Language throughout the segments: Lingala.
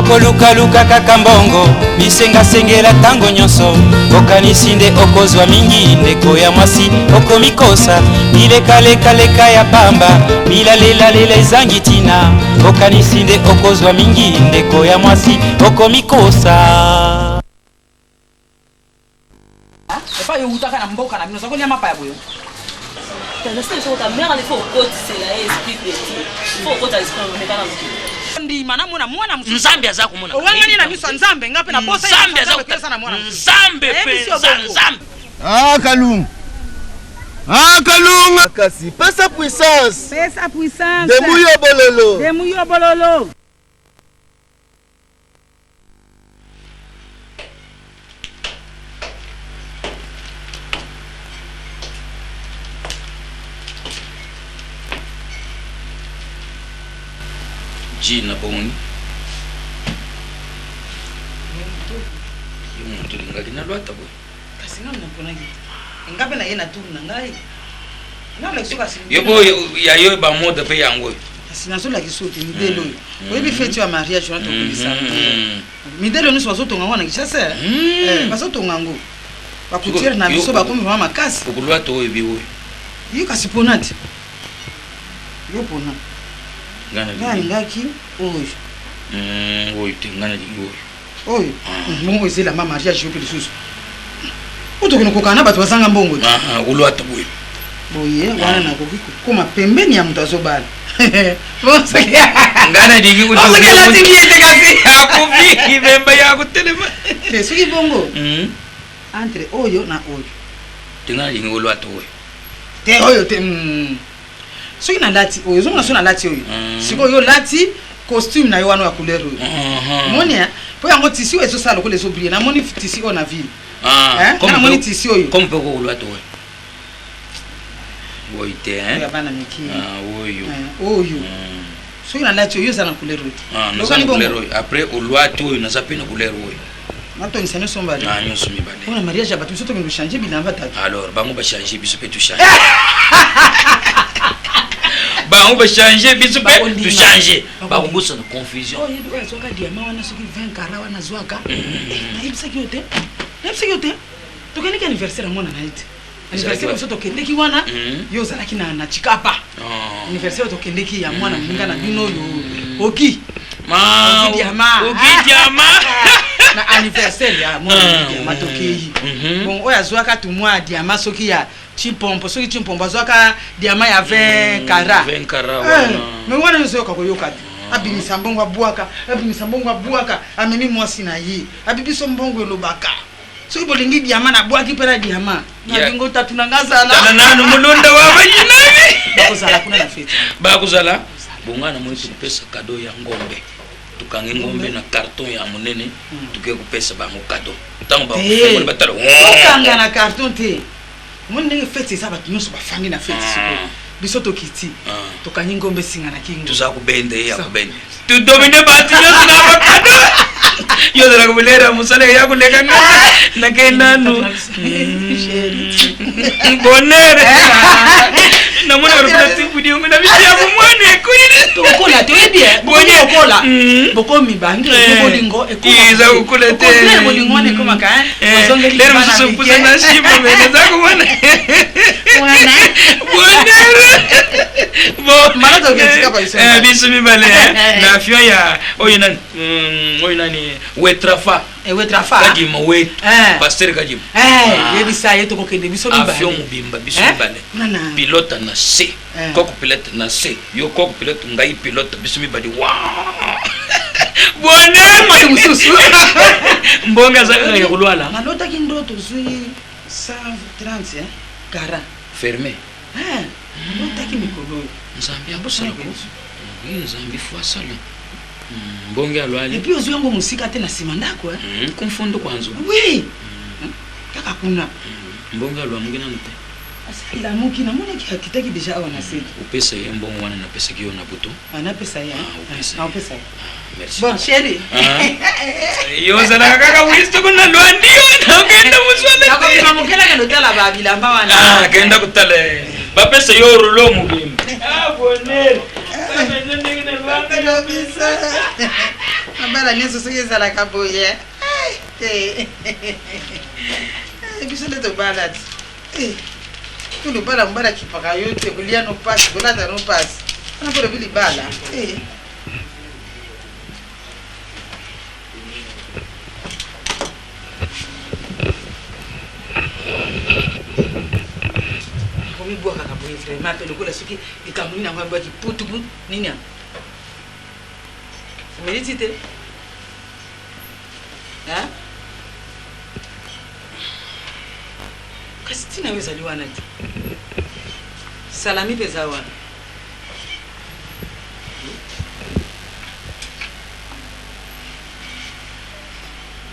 Okolukaluka kaka mbongo, bisengasengela ntango nyonso, okanisi nde okozwa mingi. Ndeko ya mwasi, okomikosa, bilekalekaleka ya pamba, bilalelalela ezangi ntina, okanisi nde okozwa mingi. Ndeko ya mwasi, okomikosa. Epai owutaka na mboka na bino, oza kolia mapa ya boyo. Ndima namona mwana mosusu. Nzambe aza komona. Owangani na miso ya Nzambe, nga mpe na posa ya Nzambe aza Nzambe na mwana mosusu. Nzambe Nayebisi yo mpenza bongo. Nzambe. Ah Kalunga. Ah Kalunga. Kasi pesa puissance. Pesa puissance. Demu yo bololo. Demu yo bololo. Jina boni yo moto olingaki nalwata boye. Kasi ngai naponaki te, nga mpe naye na tour na ngai, nalakisi kasi. Yo mpo ya yo bamode mpe yango oyo. Kasi nazolakisa oyo te, midele oyo oyebi feti ya mariage wana tokolisa midele nyonso bazotonga yango na Kinshasa, bazotonga yango bacouturière na biso bakomi vraiment makasi. Okolwata oyo bi oyo. Yo kasi pona te, yo pona. Ngai ngai alingaki oyo. Oyo te, ngai nalingi oyo. Oyo mbongo eza elamba mariage, yo mpe lisusu oyo tokende kokana na bato bazanga mbongo te. Olwata boye. Boye wana nakoki kokoma pembeni ya moto azobala. Ngai nalingi. Soki elati bien te kasi. Akufi ibemba ya kotelema. Te, soki bongo entre oyo na oyo. Te, ngai nalingi olwata oyo. Te, oyo te. Soki nalati oyo, ozomona, soki nalati oyo sikoyo, yo olati costume na yo wana ya couleur oyo, omoni mpo yango tissu oyo ezosala lokola ezobriller. Namoni tissu oyo na ville. Nga namoni tissu oyo. Comme mpe okolwata oyo, oyo te. Ya bana mike. Oyo. Oyo soki nalati oyo, oza na couleur oyo te. Naza na couleur oyo. Après olwati oyo, naza mpe na couleur oyo. Natongisa nyonso mbale. Nyonso mibale. Mpona mariage ya bato, biso tokende kochange bilamba, tata. Alors bango bachange, biso mpe tochange. Bango bachange, biso mpe tochange. Bakobosana confusion. Oyo azwaka diamant wana, soki 20 carats wana azwaka, nayebisaki yo te, nayebisaki yo te, tokendeki anniversaire ya mwana na ye te, anniversaire biso tokendeki wana, yo ozalaki na Chikapa, anniversaire tokendeki ya mwana moninga na bino oyo Oki. Diama. Oki Diama. Na anniversaire ya mwana diamant tokei. Bon, oyo azwaka tumwa ya diamant, soki ya Chimpompo, soki Chimpompo azwaka diamant ya 20 carats. 20 carats. Mais wana nyonso oyoka koyoka te. Abimisa mbongo abwaka, abimisa mbongo abwaka, amemi mwasi na ye, abi biso mbongo elobaka. Soki bolingi diamant, nabwaki mpe na diamant nalingo tatu na nga zala. Tala nanu mulunda wa bayinami. Bakozala kuna na feti. Bakozala bonga. Namoni tokopesa cadeau ya ngombe. Tokangi ngombe na carton ya monene, tokoki kopesa bango cadeau ntango bakofungoli batala. Tokanga na carton te. Omoni ndenge feti eza, bato nyonso bafandi na feti. Sikoyo biso tokiti, tokangi ngombe esinga na kingo. Toza kobenda ye ya kobenda, todomine bato nyonso na bacadeau. Yo ozalaka molera mosala ya koleka nga. Nakei nanu. Bonheur, namona balokula tibudiongo na biso ya bomwana ekoli. Tokola, toyebi bokola, bokomi bangi, bolingo. Eza kokola te. Bolingo wana ekomaka. Lero mosusu opusa na shima, me naza komona bonheur. Bon, biso mibale na avion ya oyo nani, oyo nani, Wetrafa. Wetrafa. Kadima wetu, pasteur Kadima. Yebisa ye tokokende biso mibale. Avion mobimba biso mibale, pilote na se, koko pilote na se, yo koko pilote, ngai pilote, biso mibale wa bonheur. Moto mosusu. Mbongo aza kaka ya kolwala. Nalotaki ndoto ozwi 130 carats. Fermé. Nalotaki mikolo oyo. Nzambe akosala ko, Nzambe fo asala mbonge alwali. Et puis ozwi yango mosika te, na nsima ndako. Kumfundu kwanzu. Oui, kaka kuna. Mbonge alwamuki nanu te? Lamuki, namonaki akitaki déjà awa na seki. Opesa ye mbongo wana napesaki yo na butu. Napesa ye. Napesa ye. Merci. Bon chéri. Yo ozalaka kaka wisto kuna, lwandi yo nakenda mosala. Nakobima mokele, akende otala babilamba wana. Kenda kotala, bapesa yo rouleau mobimba. Bonheur. Mabala nyonso soki ezalaka boye te. Biso nde tobala ti. To libala mobali akipaka yo te, kolia no pasi, kolata no pasi. Wana mpo olobi libala. Komibwakaka boye vraiment mpe lokola soki likambo nini yango abwaki putupu nini yango omeli ti te hein? Kasi ntina yo ezali wana te, salami mpe eza wana.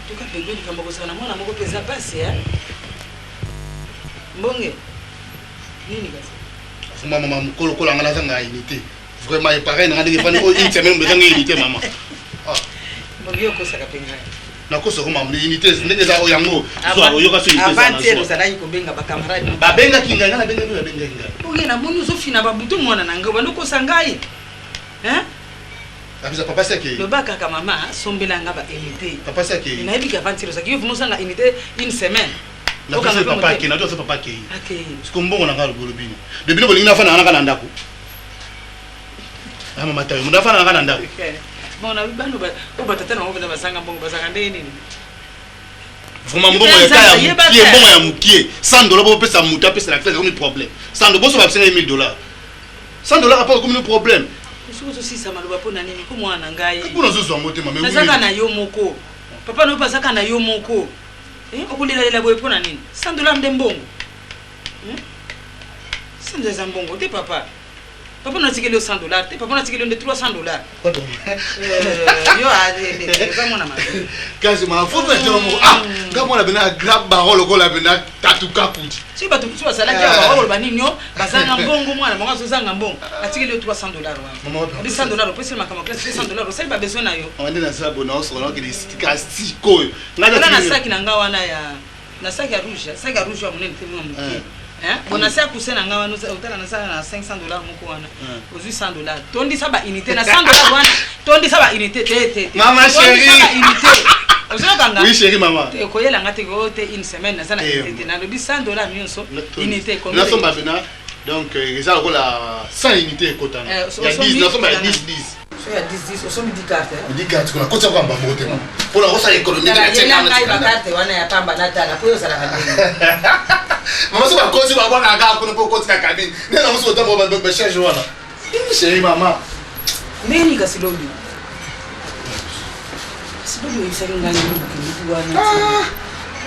Tuka bebe likambo kozala na mwana moko mpe eza pasi eh? Mbonge nini kasi? Vraiment mama mukolo kola nga nazanga unité. Vraiment et pareil na ndenge fani oyo une semaine mbezanga unité mama. Ah. Mbonge okosaka mpe ngai. Nakosa ko mama unité ndenge eza oyo yango. Zwa oyoka so unité. Avant hier ozalaki kobenga ba camarades. Babengaki ngai nga nabengaki babengaki ngai. Mbonge namoni ozofina ba butu mwana na ngai obandi okosa ngai. Hein? Abisa papa si akei. Loba kaka mama sombela nga ba unité. Papa si akei. Nayebi ke avant hier ozalaki yo vraiment ozanga unité une semaine. Napesi papa akei, nato papa akei. Akei. Siko mbongo na nga lobolo bino. De bino bolingi nafanda na nga na ndako. Ah mama tayo, mutu afanda na nga na ndako. Bon na bano ba oyo batata na bango penza bazanga mbongo bazalaka ndenge nini? Vraiment mbongo ya kaya mukie, mbongo ya mukie. 100 dollars bopesa mutu apesa na classe ekomi problème. 100 dollars boso bapesa 1000 dollars. 100 dollars après ekomi problème. Soki ozosisa maloba mpo na nini ko mwana na ngai? Mpo nazozwa yango te mama. Nazaka na yo moko. Papa na yo mpe azaka na yo moko. Eh, okolelalela boye mpo na nini? 100 dollars nde mbongo. 100 dollars eza mbongo te papa. Papa natikeli yo 100 dollars te, papa natikeli yo nde 300 dollars. Yo eza mwana mabe. Kasi ma foto na tino moko. Ah, nga mwana bena grand baron lokola bena tatu kakuji. Si bato mosusu bazalaki awa bakoloba nini yo bazanga mbongo mwana bango azozanga mbongo atikeli yo 300 dollars wana. Obi 100 dollars opesi makambo classe 200 dollars osali ba besoin na yo. Mama nde naza bona osokola okende sika sikoyo. Nga na saki na nga wana ya na saki ya rouge, saki ya rouge ya monene te mwa moke. Hein? Bon na sa coussin na nga wana otala na sala na 500 dollars moko wana. Ozui 100 dollars. Tondisa ba unité na 100 dollars wana. Tondisa ba unité te te te. Maman chérie. Tondisa ba unité. Ozoyoka nga? Oui chérie maman. Te koyela nga te ko te une semaine naza na unité te. Nalobi 100 dollars nyonso unité combien? Nasomba pena donc eza lokola 100 unité ekotana. Ya 10 nasomba ya 10 10. So ya 10 10 osombi 10 carte. 10 carte kuna kotisa kwa mbambo te mama. Pona kosala économie te. Yela ngai ba carte wana ya pamba natala po ozalaka ndenge. Mama so bakosi babwaka kaka kuna po okoti na cabine. Nde na mosusu otambola ba charge wana. Chérie mama. Ndenge nini kasi lobi? Kasi lobi oyebisaki ngai ndenge bokendeki wana.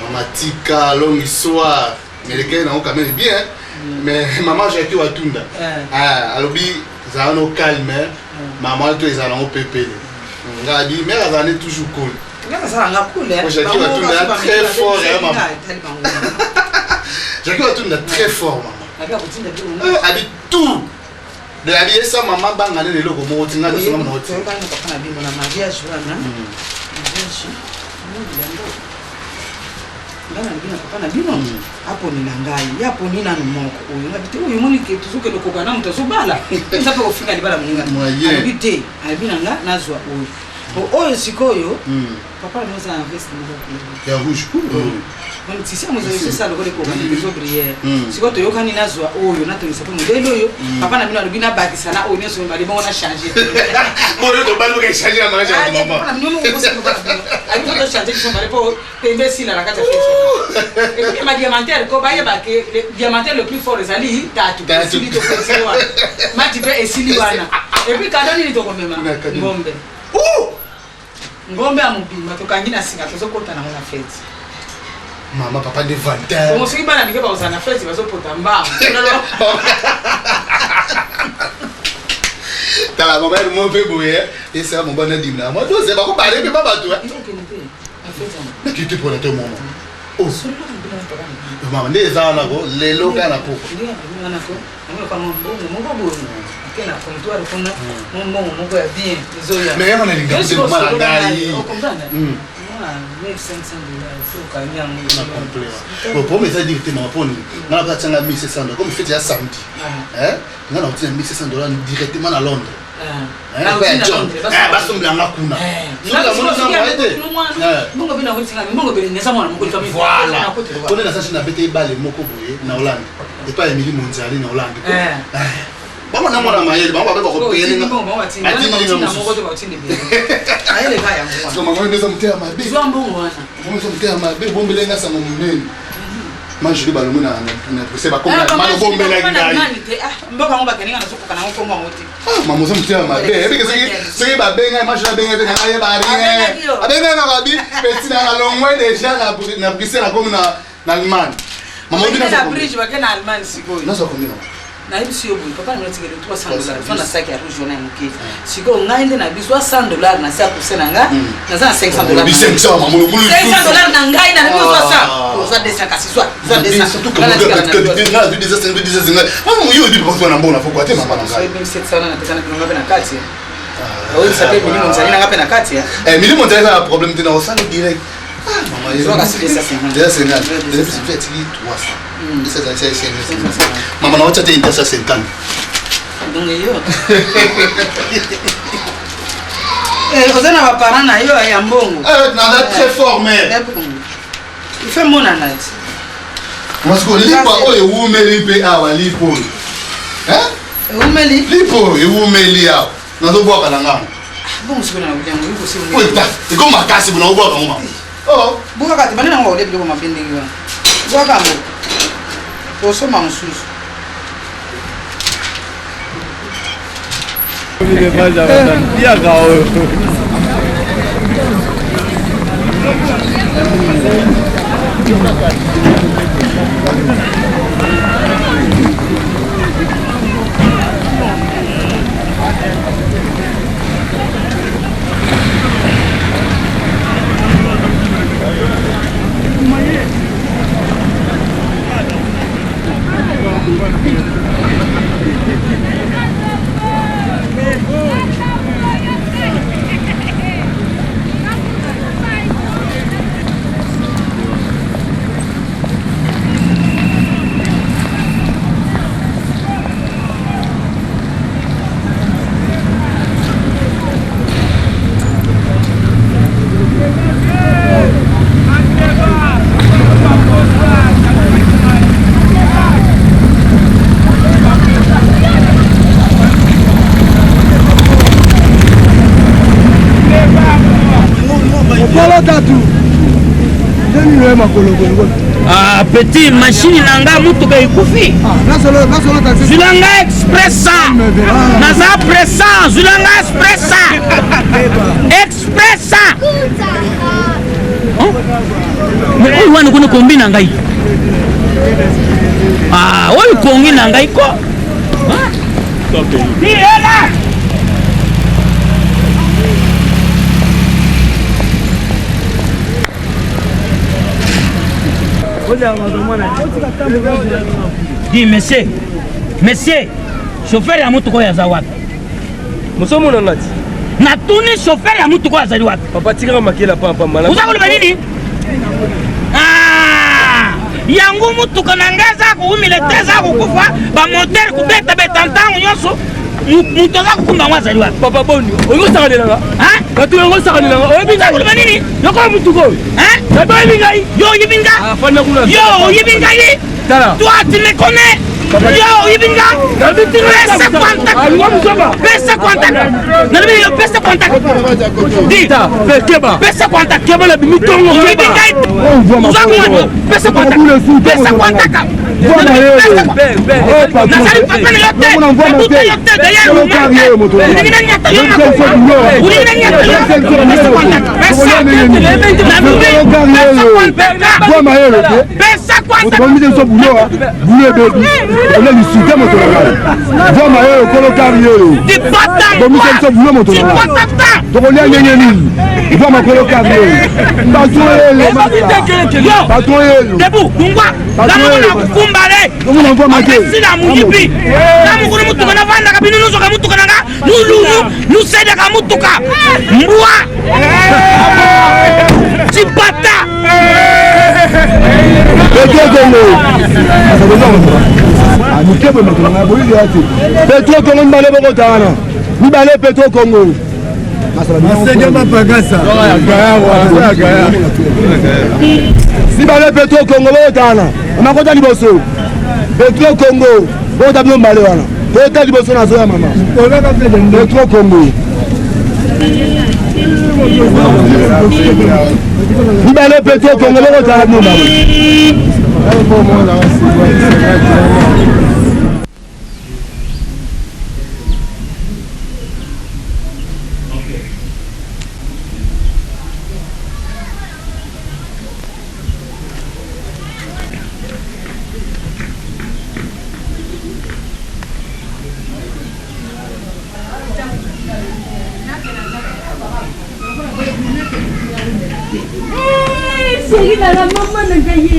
Mama tika longue histoire. Mais le gars nango quand même bien. Mais maman Jackie Watunda. Ah, alobi zala no calme. Maman to ezala nango pepele. Nga abi mère azala ne toujours cool. Nga azala nga cool hein. Jackie Watunda très fort hein maman. Jackie Watunda très fort maman. Abi akotinda biloko. Abi tout. De abi esa maman banga ne eloko moko tinga nyoso nga moko. Toyokani na papa na bino na mariage wana. Mariage. Nga nalobi na papa na bino aponela ngai ye aponi nanu moko oyo ngabi te oyo omoni ke tozokende kokoka na moto azobala eza mpe kofinga libala moninga alobi te alobi na nga nazwa oyo po oyo sikoyo papa na bino aza na veste moko ya rouge donc tisi yango ezosala lokola ekoka na ezo briere sikoyo toyokani nazwa oyo natongisa mpe modele oyo papa na bino alobi nabakisa na oyo nyonso mibale bongo na change oyo tobali oka echange na mariage ya mama papa na bino moko papa na bino alobi tochange biso mibale mpo pembe esila na kati ya fete ekoki ma diamantaire ko bayeba ke le diamantaire le plus fort ezali tatu esili topesi wana mati mpe esili wana epuis kado nini tokomema ngombe ngombe ya mobimba tokangi na singa tozokota nango na fete mama papa nde vantin bongo soki bana mike bakozala na fete bazopota mbangu tala mama mo mpe boye esala mobali nadimela mwa dose bakobale mpe ba bato Nakiti te pona te mama. Oh. Mama nde eza wana ko lelo kaka na poko. Mais yango nalinga te mama na ngai. Na complet. Bon, pour mes dire te mama poni. Nga na katianga 1700 dollars comme fête ya samedi. Hein? Nga na kotina 1700 dollars directement na Londres. Epai ya John basombela nga kuna. Voilà, mpona nasasi nabeta ebale moko boye na Hollande, epai ya Emili Monzali na Hollande. Bango na mwana mayele, bango babe bakopeyelinga mama eza motema mabe, eza motema mabe, bombelenga sango monene. Ma Julie balongwe na Bruxelles, bakobombelaki ngai. Mboka yango bakendinga, nazokoka nango kombo yango te. Mama, oza motema mabe. Ebike soki babengai, ma Julie abengai te, nanga yeba rien. Abengai na babi petit na alongwe déjà na Bruxelles, akomi na Allemagne. Mama, obi na bridge, bake na Allemagne sikoyo. Nazwa combien? Nayebisi yo boye, papa nango atikeli 300 dollar so na saki ya rouge wana ya moke. Sikoyo ngai nde na biso 100 dollar na se akuse na nga, naza na 500 dollar, 500 dollar na ngai na biso 100, ozwa 200, kasi zwa 200. Yo oyebi papa na mbongo na fokwa te, mama na ngai. 700 napesa na bilonga mpe na kati, oyebisa mpe milimo nzali nanga mpe na kati. Milimo nzali eza na problème te, na osala direct. Mama, 250, atiki 300, mama na otya te 250. Donc yo oza na baparent na yo ya mbongo. Naza très fort, mère. Ife monana ti. Masiko lipa oyo ewumeli mpe awa, lipa oyo ewumeli. Lipa oyo ewumeli awa, nazobwaka na ngambo. Bongo sikoyo na kolia yango? Oyo eko makasi bona, obwaka ngo mama. Bwaka te, bande nango bakolia biloko mabe ndenge wana. Bwaka yango, tosomba mosusu. Biaka oyo. Ah, petit machine na nga, mutuka ekufi. Zwila nga express, naza pressant. Zwila nga express, express. Mais oyo wana kuna kombi na ngai. Ah, oyo kongi na ngai ko. Ela! Dis, monsieur, monsieur, chauffeur ya motuka oyo aza wapi? Mosomona ngati. Natuni, chauffeur ya motuka oyo azali wapi? Papa, tikaka makela pampa. Oza koloba nini? Ah! Yango motuka na ngai eza koumila te, eza kokufa, bamotere kobetabeta ntango nyonso. Moto aza kokumba yango azali wapi? Papa, boni oyosakanelanga? Bato yango osakanelanga, oyebi ngai koloba nini? Yokola motuka oyo, bato oyebi ngai. Yo oyebi nga? Fanda kuna. Yo oyebi ngai? Toi, tu me connais? Yo oyebi nga? Pesa contact, pesa contact, nalobi yo, pesa contact. Di, pesa contact. Keba na bimi tongo. Oyebi ngai? Oza komona? Pesa contact, pesa contact. Nazali papa na yo te, nabuta yo te. D'ailleurs, olingi nanyata yo, olingi nanyata yo. Pesa contact, pesa, nalobi pesa contact, pesa contact. Moto biso bulo bulo ebebi, ole lisuke moto na ngai vwa mayele okolo kari oyo bomisa biso bulo moto na ngai, tokolia ndenge nini? Vwa makolo kari oyo, bato oyo, bato oyo. Debout, lungwa namoko na kukumbale sila moyibi. Na mokolo motuka navandaka, bino nozwaka motuka na nga, nusedaka motuka mbwa cipata. Petro Congo mikebe moto na ngai boyiki ya te. Petro Congo mibale bokota wana. Mibale Petro Congo. Maseke mapakasa. Mibale Petro Congo botana. Makota liboso. Petro Congo. Bota bino mbale wana. Kota liboso nazoya mama. Petro Congo. Mibale Petro Congo botana bino mbale. Chérie nanga mama na ngai ye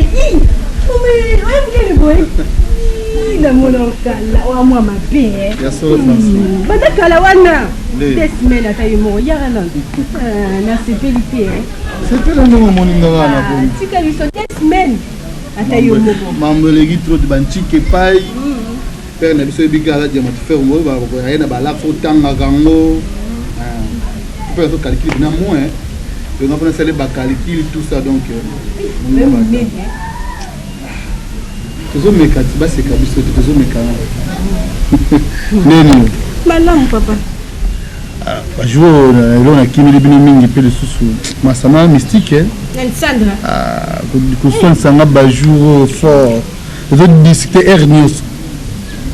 oyebi boye namona kala wa mwa mabe banda kala wana de semaine ata yo moko yaka na nasepeli te sepela ndenge omoni nga wana tika biso de semaine ata yo moko mambo eleki trop bantike epai Père na biso yebi kaka diamant fer ngo ba ko ya na balak faut tanga kango. Père so calcul na moins. Donc on a sale ba calcul tout ça donc tozomeka ti baseka biso te tozomeka nini malamu papa bajour elo nakimeli bino mingi mpe lisusu masama mystique koswanisa nga bajour fort Ozo discuter heure nioso.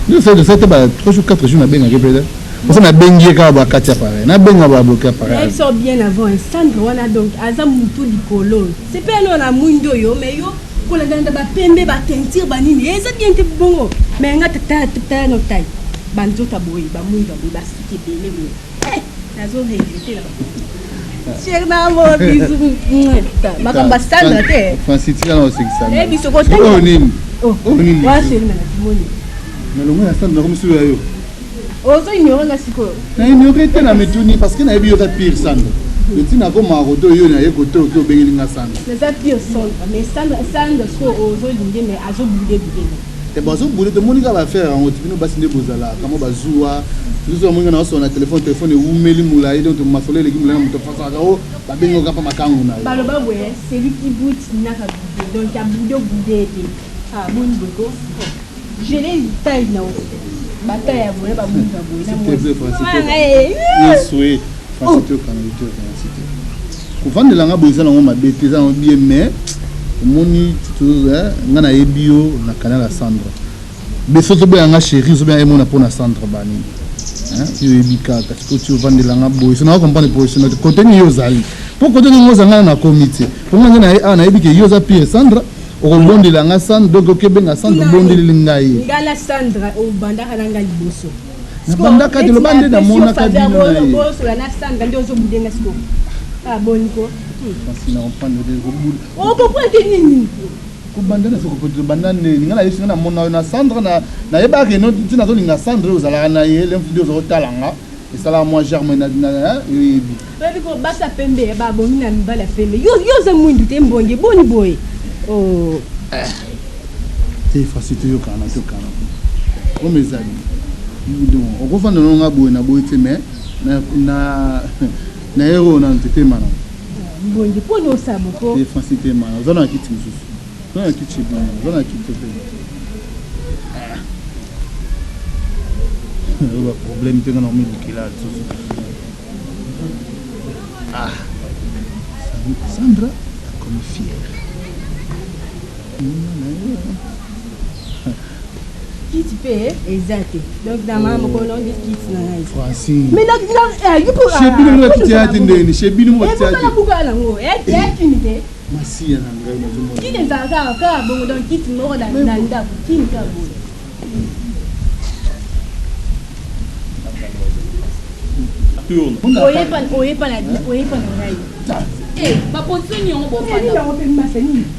Nioso de ça ba 3 jours 4 jours na benga ke peda. Osa na bengi ye kaka ba kati appareil. Na benga ba bloquer appareil. Nayebi so bien avant Sandra wana donc aza mutu likolo. C'est pas non na muindo yo mais yo kolanda ba pembe ba teinture ba nini eza bien te bongo. Mais nga tata tata no taille. Ba nzota boye ba muindo boye ba suki ebele boye. Eh nazo regretter na Chéri na mo bisous. Makambo ya Sandra te. Francis tika na osekisa. Eh biso ko tanga. Oyo nini? Oh. Oyo nini? Wa chéri na timoni. Na longo ya Sandra komi suyo ya yo. Ozo ignore nga sikoyo. Na ignore te na mituni parce que nayebi yo za pire Sandra. Ntina akoma koto yo na ye koto oki obengeli nga Sandra. Naza pire Sandra mais Sandra Sandra sikoyo ozo linge mais azo boude boude. Te bazo boude tomoni kaka ba affaire yango ti bino basi nde bozalaka mwa bazuwa biso amoni nga naosolola na telefone telefone ewumeli molai donc masolo eleki molai na moto afasalaka o babengi oka mpa makangu na yo baloba boye celui qui boude naka boude donc aboude oboude te ah boni boye ko gele taille na bataille ya boye babouda boye na mwasi Francis toyokana toyokana site kovandela nga boye eza nango mabe te eza nango bien mais omoni nga nayebi yo na canal ya Sandra beso ozoboya nga chérie ozoboya emona mpo na Sandra banini yo oyebi kaka sikoyo ti ovandela nga boye so naka comprendre position te kote nini yo ozali mpo kote nini oza nga nakomi te mpo nga nde naye awa nayebi ke yo oza pire Sandra okobondela nga Sandra donc okebenga Sandra obondeleli ngai nga na Sandra obandaka na nga liboso Nabandaka te loba nde namonaka bino na ye. Osola na Sandra nde ozo bude nga sikoyo. Ah boni ko. Kasi na comprendre te ko bude. O comprendre te nini? Kobanda na soko ko banda nde nga na yesu nga na mona yo na Sandra na nayebaka ke no ntina azolinga Sandra oyo ozalaka na ye lemfu nde ozotala nga esalaka mwa germe na yo yebi. Oyebi ko basi ya pembe ba bongi na mibali ya pembe. Yo yo oza mwindu te mbonge boni boye. Oh. Te Francis toyokana toyokana comme ezali donc okofanda na nga boye na boye te mais na na na ero na te mana mbonge mpo na osala moko te Francis te mana oza na kiti mosusu oza na kiti ebima oza na kiti te oyo ba problème te nga na omilukela lisusu Ah Sandra akomi fière. Kiti pe eza te. Donc na mama moko no nde kiti na ngai. Francine. Mais na na eh, yupo ah. Chez bino mo kiti ya te ndeni, chez bino mo kiti ya te. Buka nango. Eh, eh kini te. Masiya na ngai nazomona. Kini ezalaka kaka kaka bongo donc kiti moko na na ndako kini kaka boye. Oyepa oyepa na oyepa na ngai. Eh, ba position nini yango bofanda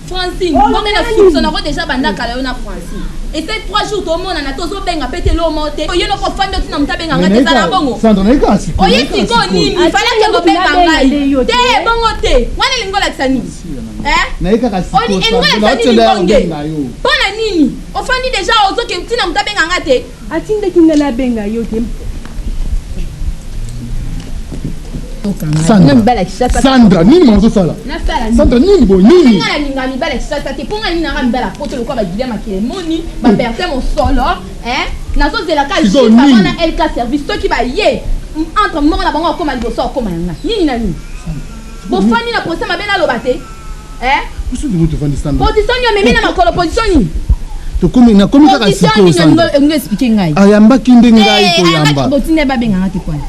francine bonge na soupçon yango déjà banda kala yo na francine ese 3 jours tomonana tozobenga mpe te lomo te oye noko ofandi otina moto abenga ngai te ezala bongo oye sikoyo nini falaki kobenga ngai te bongo te wana elingi olakisa nini elingi olakisa nini bonge mpo na nini ofandi deja ozoke ntina moto abenga ngai te atindaki ngai nabenga yo te. Sandra, Sandra, nini mama ozosala? Sandra, nini boye nini? Nga nalinga mibali ya Kinshasa te, mpo nga nini nanga mibali ya poto lokola ba Guillaume Makelemoni, ba Bertin Mosolo, hein? Nazozela ka Sikoyo Jules nini? Papa na LK Service soki baye entre moko na bango akoma liboso akoma ya nga. Nini na nini? Bofandi na position mabe naloba te. Eh? Biso ndenge tofandi Sandra. Position nini omemi na makolo position nini? Tokomi nakomi kaka Position sikoyo nini Sandra. olingi expliquer ngai? Ayambaki nde ngai Eh, koyamba. ayambaki botinda ye babenganga te kwani.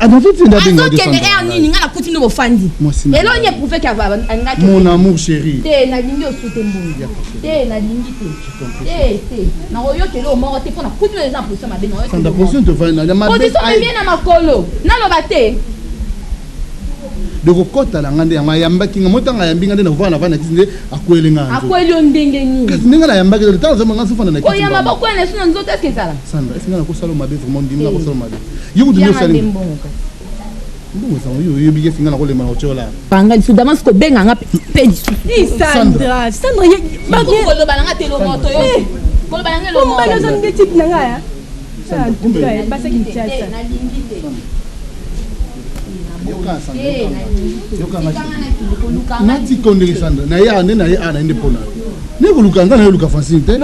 Azokende Azokende heure nini ngai nakuti bino bofandi. Mwasi na Eloko nini eprouve ke alingaki Mon amour chéri. Te nalingi osu te mbongo. Te nalingi te. Te te nakoyoka eloko moko te mpo nakuti bino deja na position mabe nakoyoka Sandra eloko moko. position tovandi na mabe. Position omemi ye na makolo naloba te. De kokota na nga nde yango ayambaki nga mo ntango ayambi nga nde nakovanda navanda na kiti nde akweli nga na nzoto. Akweli yo ndenge nini? Kasi ndenge nayambaki ntango azamba nga sofanda na kiti. Koyamba bokwela na esu na nzoto eske ezala? Sandra est-ce nga nakosala mabe vraiment ndimi nakosala mabe. Yo kutu nde osali mbongo kasi. Mbongo sango yo oyebi ke singa nakolemba na kotiola. Banga lisusu Damas kobenga nga pe lisusu. Sandra, Sandra ye koloba na nga te lomoto yo. Koloba na nga lomoto. Mobali ozo nde type na nga ya. En tout cas, basi Kinshasa. Nalingi te. Natika ndenge Sandra na ye nde na ye a na ye nde mpona nde koluka nga na ye luka Francine te nde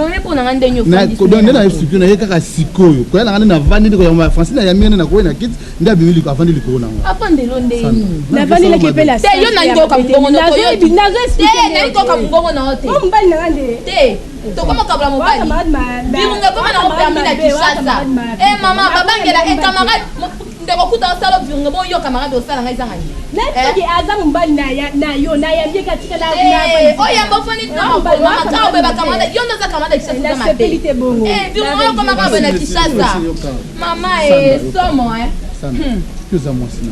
na ye sikoyo na ye kaka sikoyo koya na nga nde navandi nde koyamba Francine ayambi nga nde nakoya na kiti nde abimi avandi likolo na nga afandelo nde nini navandelaki epe la te yo nalingi oyoka mongongo na yo te nalingi oyoka mongongo na yo te mobali na nga nde te tokoma kabola mobali birunga ekoma nango permis na Kinshasa e mama babangela e camarade ndeko kuta osala virunga boyo camarade osala ngai ezanga nini nayebisaki aza mobali na yo nayambi eka tika oyamba ofandi makao boye bacamarade yo nde oza camarade ya Kinshasa oza mabe virunga oyo okomaka boye na Kinshasa mama e somo oza mwasi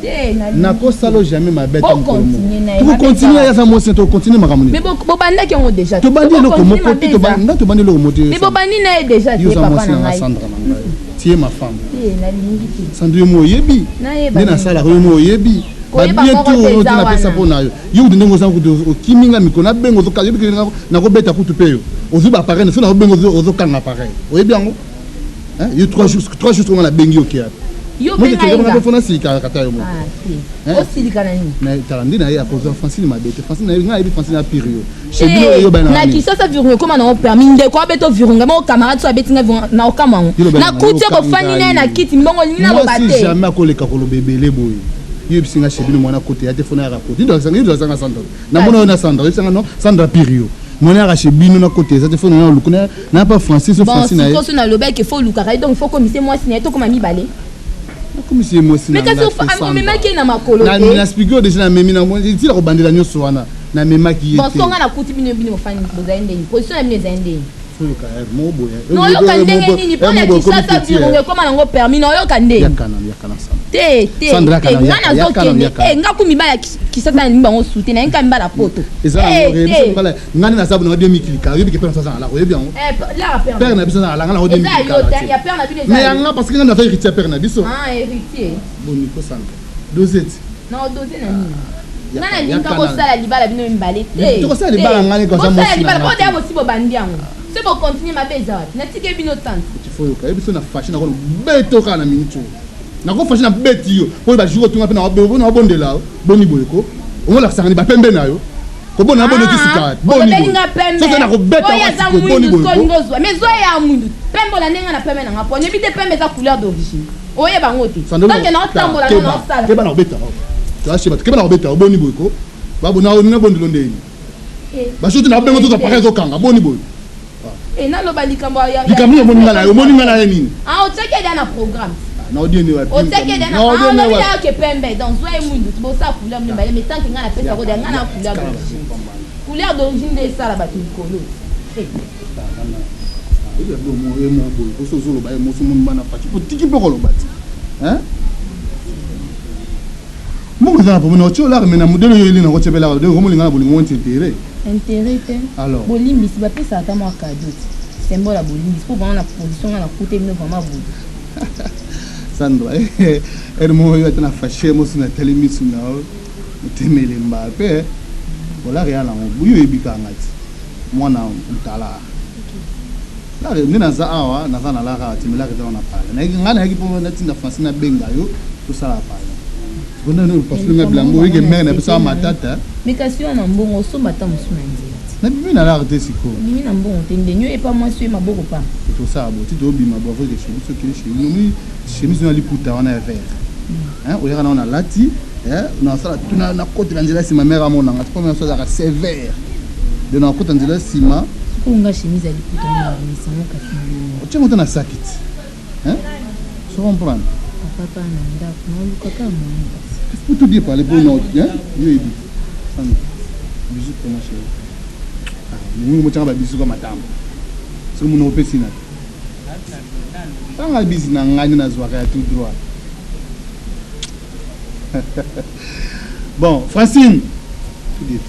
nakosala jamais mabe ata mokolo moko tokocontinue aza mwasi tokocontinue makambo nini bobandaki yango déjà tobandi eloko moko te nga tobandi eloko moko te mais bobandi na ye déjà te papa na ngai Sandra na ngai tu es ma femme Sandra yo mo oyebi nde nasalaka yo mo oyebi babien tout oyo te napesa mpo na yo yo kutu ndenge oza kutu okimi nga mikolo nabenga ozokanga yobi nakobeta kutu mpe yo ozwi baappareil so nakobenga ozokanga appareil oyebi yango yo 3 jours 3 jours nga nabengi yo keapi yo benga ye nga mpo nasilika kata yo moko osilika na nini tala nde na ye akozwa Francine mabe te Francine nga nayebi Francine apire yo chez bino oyo bana na Kinshasa virunga ekoma nango permis ndeko abeta virunga moko camarade so abeti nga virunga na okamwa yango nakuti yo bofandi naye na kiti mbongo olingi naloba te jamais akoleka koloba ebele boye yo yebisi nga chez bino mwana kote ya te fona yaka kote yo azanga Sandra namona yo na Sandra oyebisanga non Sandra pire yo mwana yaka chez bino na kote eza te fona na luku na pa Francis o Francine na ye bon sikoyo nalobaki faut olukaka ye donc faut komise mwasi na ye tokoma mibale nakomisi ye mwasi mais kasi omemaki ye na makolo te na speaker déjà namemi na ntina kobandela nyonso wana namemaki ye bon so nga nakuti bino bino bofandi bozali ndeni position na bino ezali ndeni Nayoka nayoka ndenge nini mpo na Kinshasa virunga ekoma nango permis nayoka ndeni te te te nga nazokende e nga ku mibali ya Kinshasa nalingi bango su te nalingi ka mibali ya poto nga nde naza na mikili kala oyebi ke père na biso aza na laka oyebi yango père na biso aza na laka nga na mikili kala mais yanga parce que nga naza héritier père na biso boni ko Sandra doseti na odose na nini nga nalinga kosala libala bino mibale te tokosala libala nga nde koza mwasi libala po deya bosi bobandi yango so bocontinue mabe eza wapi natike bino tante foyoka yebi so na fashi nako beto kaka na minute oyo nako fashi na beti yo po bajour otunga mpe naobondela boni boye ko ongolakisaka ni bapembe na yo kobona boni otisika boni boye pembe soki nakobeta oyo aza mwindu sikoyo ngozwa mais zwa ya mwindu pembe ola ndenge na pembe na nga po oyebi te pembe eza couleur d'origine oyeba yango te tanke naotambola nga naosala keba nakobeta keba nakobeta boni boye ko babona bondelo ndeni basuti na bengo toza paka ezokanga boni boye naloba likambo likambo nini omoni nga na ye omoni nga na ye nini otiaki eda na programme na odie wapi otiaki eda na olobi na yo ke pembe donc zwa ye mwindu bosala couleur mibale mais tant que nga napesa koda nga na couleur d'origine couleur d'origine nde esala bato likolo ozoloba ye moso moni bana faci otiki mpe koloba ti mbongo eza na problème otie olaka me na modele oyo eli nango tiepelaka donc omolinga na bolingo monti intérêt intérêt te alors bolimbisi bapesaka ata mwa cadeau te symbole ya bolimbisi mpo vraiment na position nga nakute bino vraiment boye Sandra ere moko oyo ata na fashe mosu natali misu na yo motema elemba mpe olaka ya nango yo oyebi kaka nga ti mwana motala lare nde naza awa naza na laka ti me laka eza wana pale ngai nayaki mpo natinda Francine nabenga yo tosala pale. Sikoyo nani opasoli nga bilamba oyeke mère na biso ya matata. Mais kasi yo na mbongo osomba ata mosusu na nzela ti. Nabimi na lar te sikoyo. Obimi na mbongo te ndenge oye pa mwasi oye maboko pamba. Tosala boye ti tobima boye avec chemise okende chemise omoni chemise na liputa wana ya vert. Hein oyaka na wana lati hein na sala tout na na kotela nzela sima mère amona nga po mère azalaka sévère. De na kota nzela sima. Sikoyo nga chemise ya liputa wana na bimisa ngo kasi na nini. Otie ngo te na saki ti. Hein? So comprendre? Papa pa na ndako na oluka kaka moyen kasi. Pour tout bien parler pour non, hein? Yo yebi. Sandra. Bisous pour moi chérie. Ah, mungu mochanga ba bisous kwa matamba. Soki muno opesi na. Tanga bisi na ngai nde nazwaka ya tout droit. Bon, Francine. Tout dit.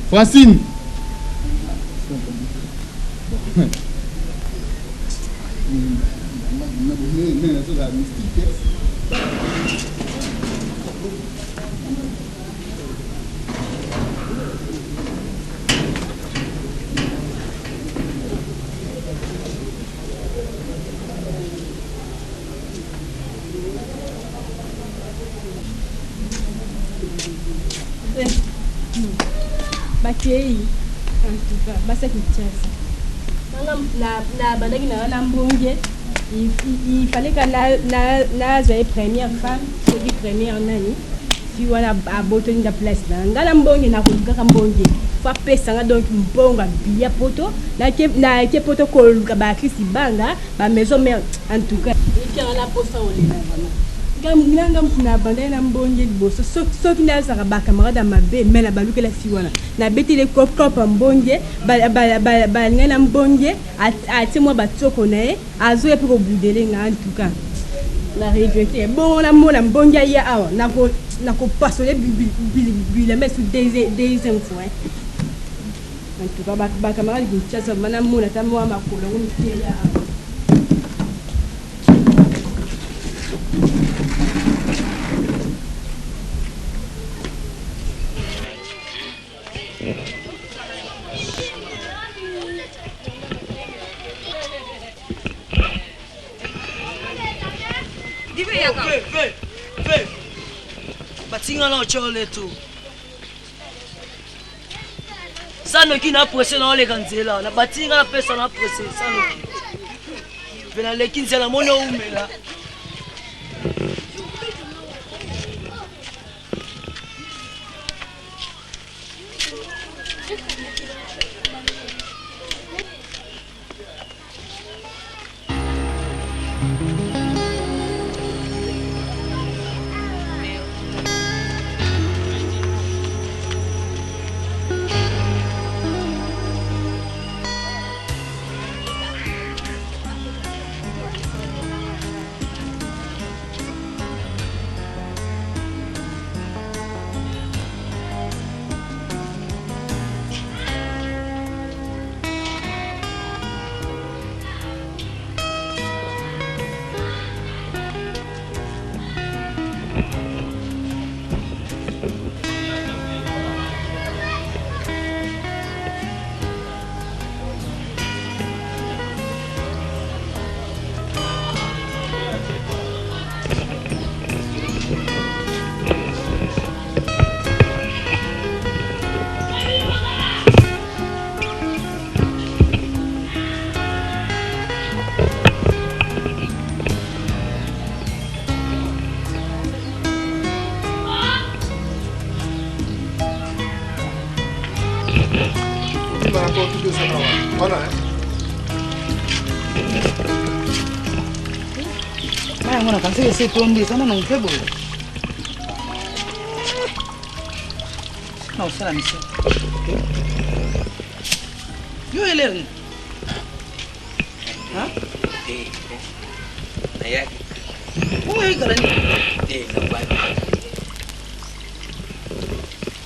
Francine. Bakei en tout cas basa Kinshasa nabandaki na wana mbonge il fallait ka nazwa ye première femme soki première nani fi wana abotoli nga place na nga na mbonge nakolukaka mbonge fo apesa nga donc mbongo abiya poto nake poto koluka baartiste banga Ba maison mère en tout cas. Ekianga na posa olela vraiment. Nga nga mutu na bandaki na mbonge liboso soki nazalaka ba camarade ya mabe mais na balukela fille wana na beteli ye cop ya mbonge balingai na mbonge atie mwa ba tioko na ye azoya pe kobudele nga en tout cas na regrette bongo namona mbonge aya awa nakopasole bilamba esu deuxième fois. En tout cas ba camarade Kinshasa vraiment na mona ata mwa makolo yango mike ya awa. Batinga na ochole tu. Sanoki na presse na oleka nzela na batini nga na pesa na presse sanoki mpe naleki nzela moni oumela. Mai yango nakanisaki esi etondi eza nano moke boye na kosala misala yo elere oyekala nini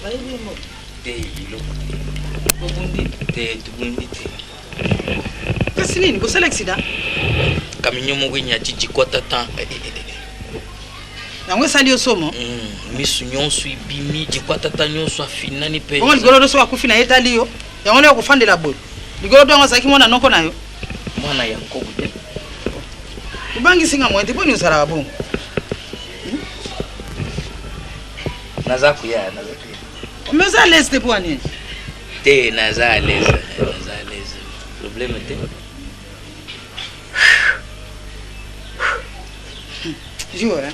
bayebi yango te biloko obundi te tobundi te kasi nini bosala accident kaminyo moko enyati jikwata tan yango esali yo somo misu nyonso ebimi jikwatata nyonso afinani mpe bongo ligolo do soki akufi na ye etali yo yango nde okofandela boye ligolo do yango azalaki mwana noko na yo mwana ya nkobo te obangisi nga moyen te mpo nini ozalaka bongo. Naza koya, naza koya. Mais oza à l'aise te mpo nini? Te, naza à l'aise, naza à l'aise. Problème te. Jour, hein?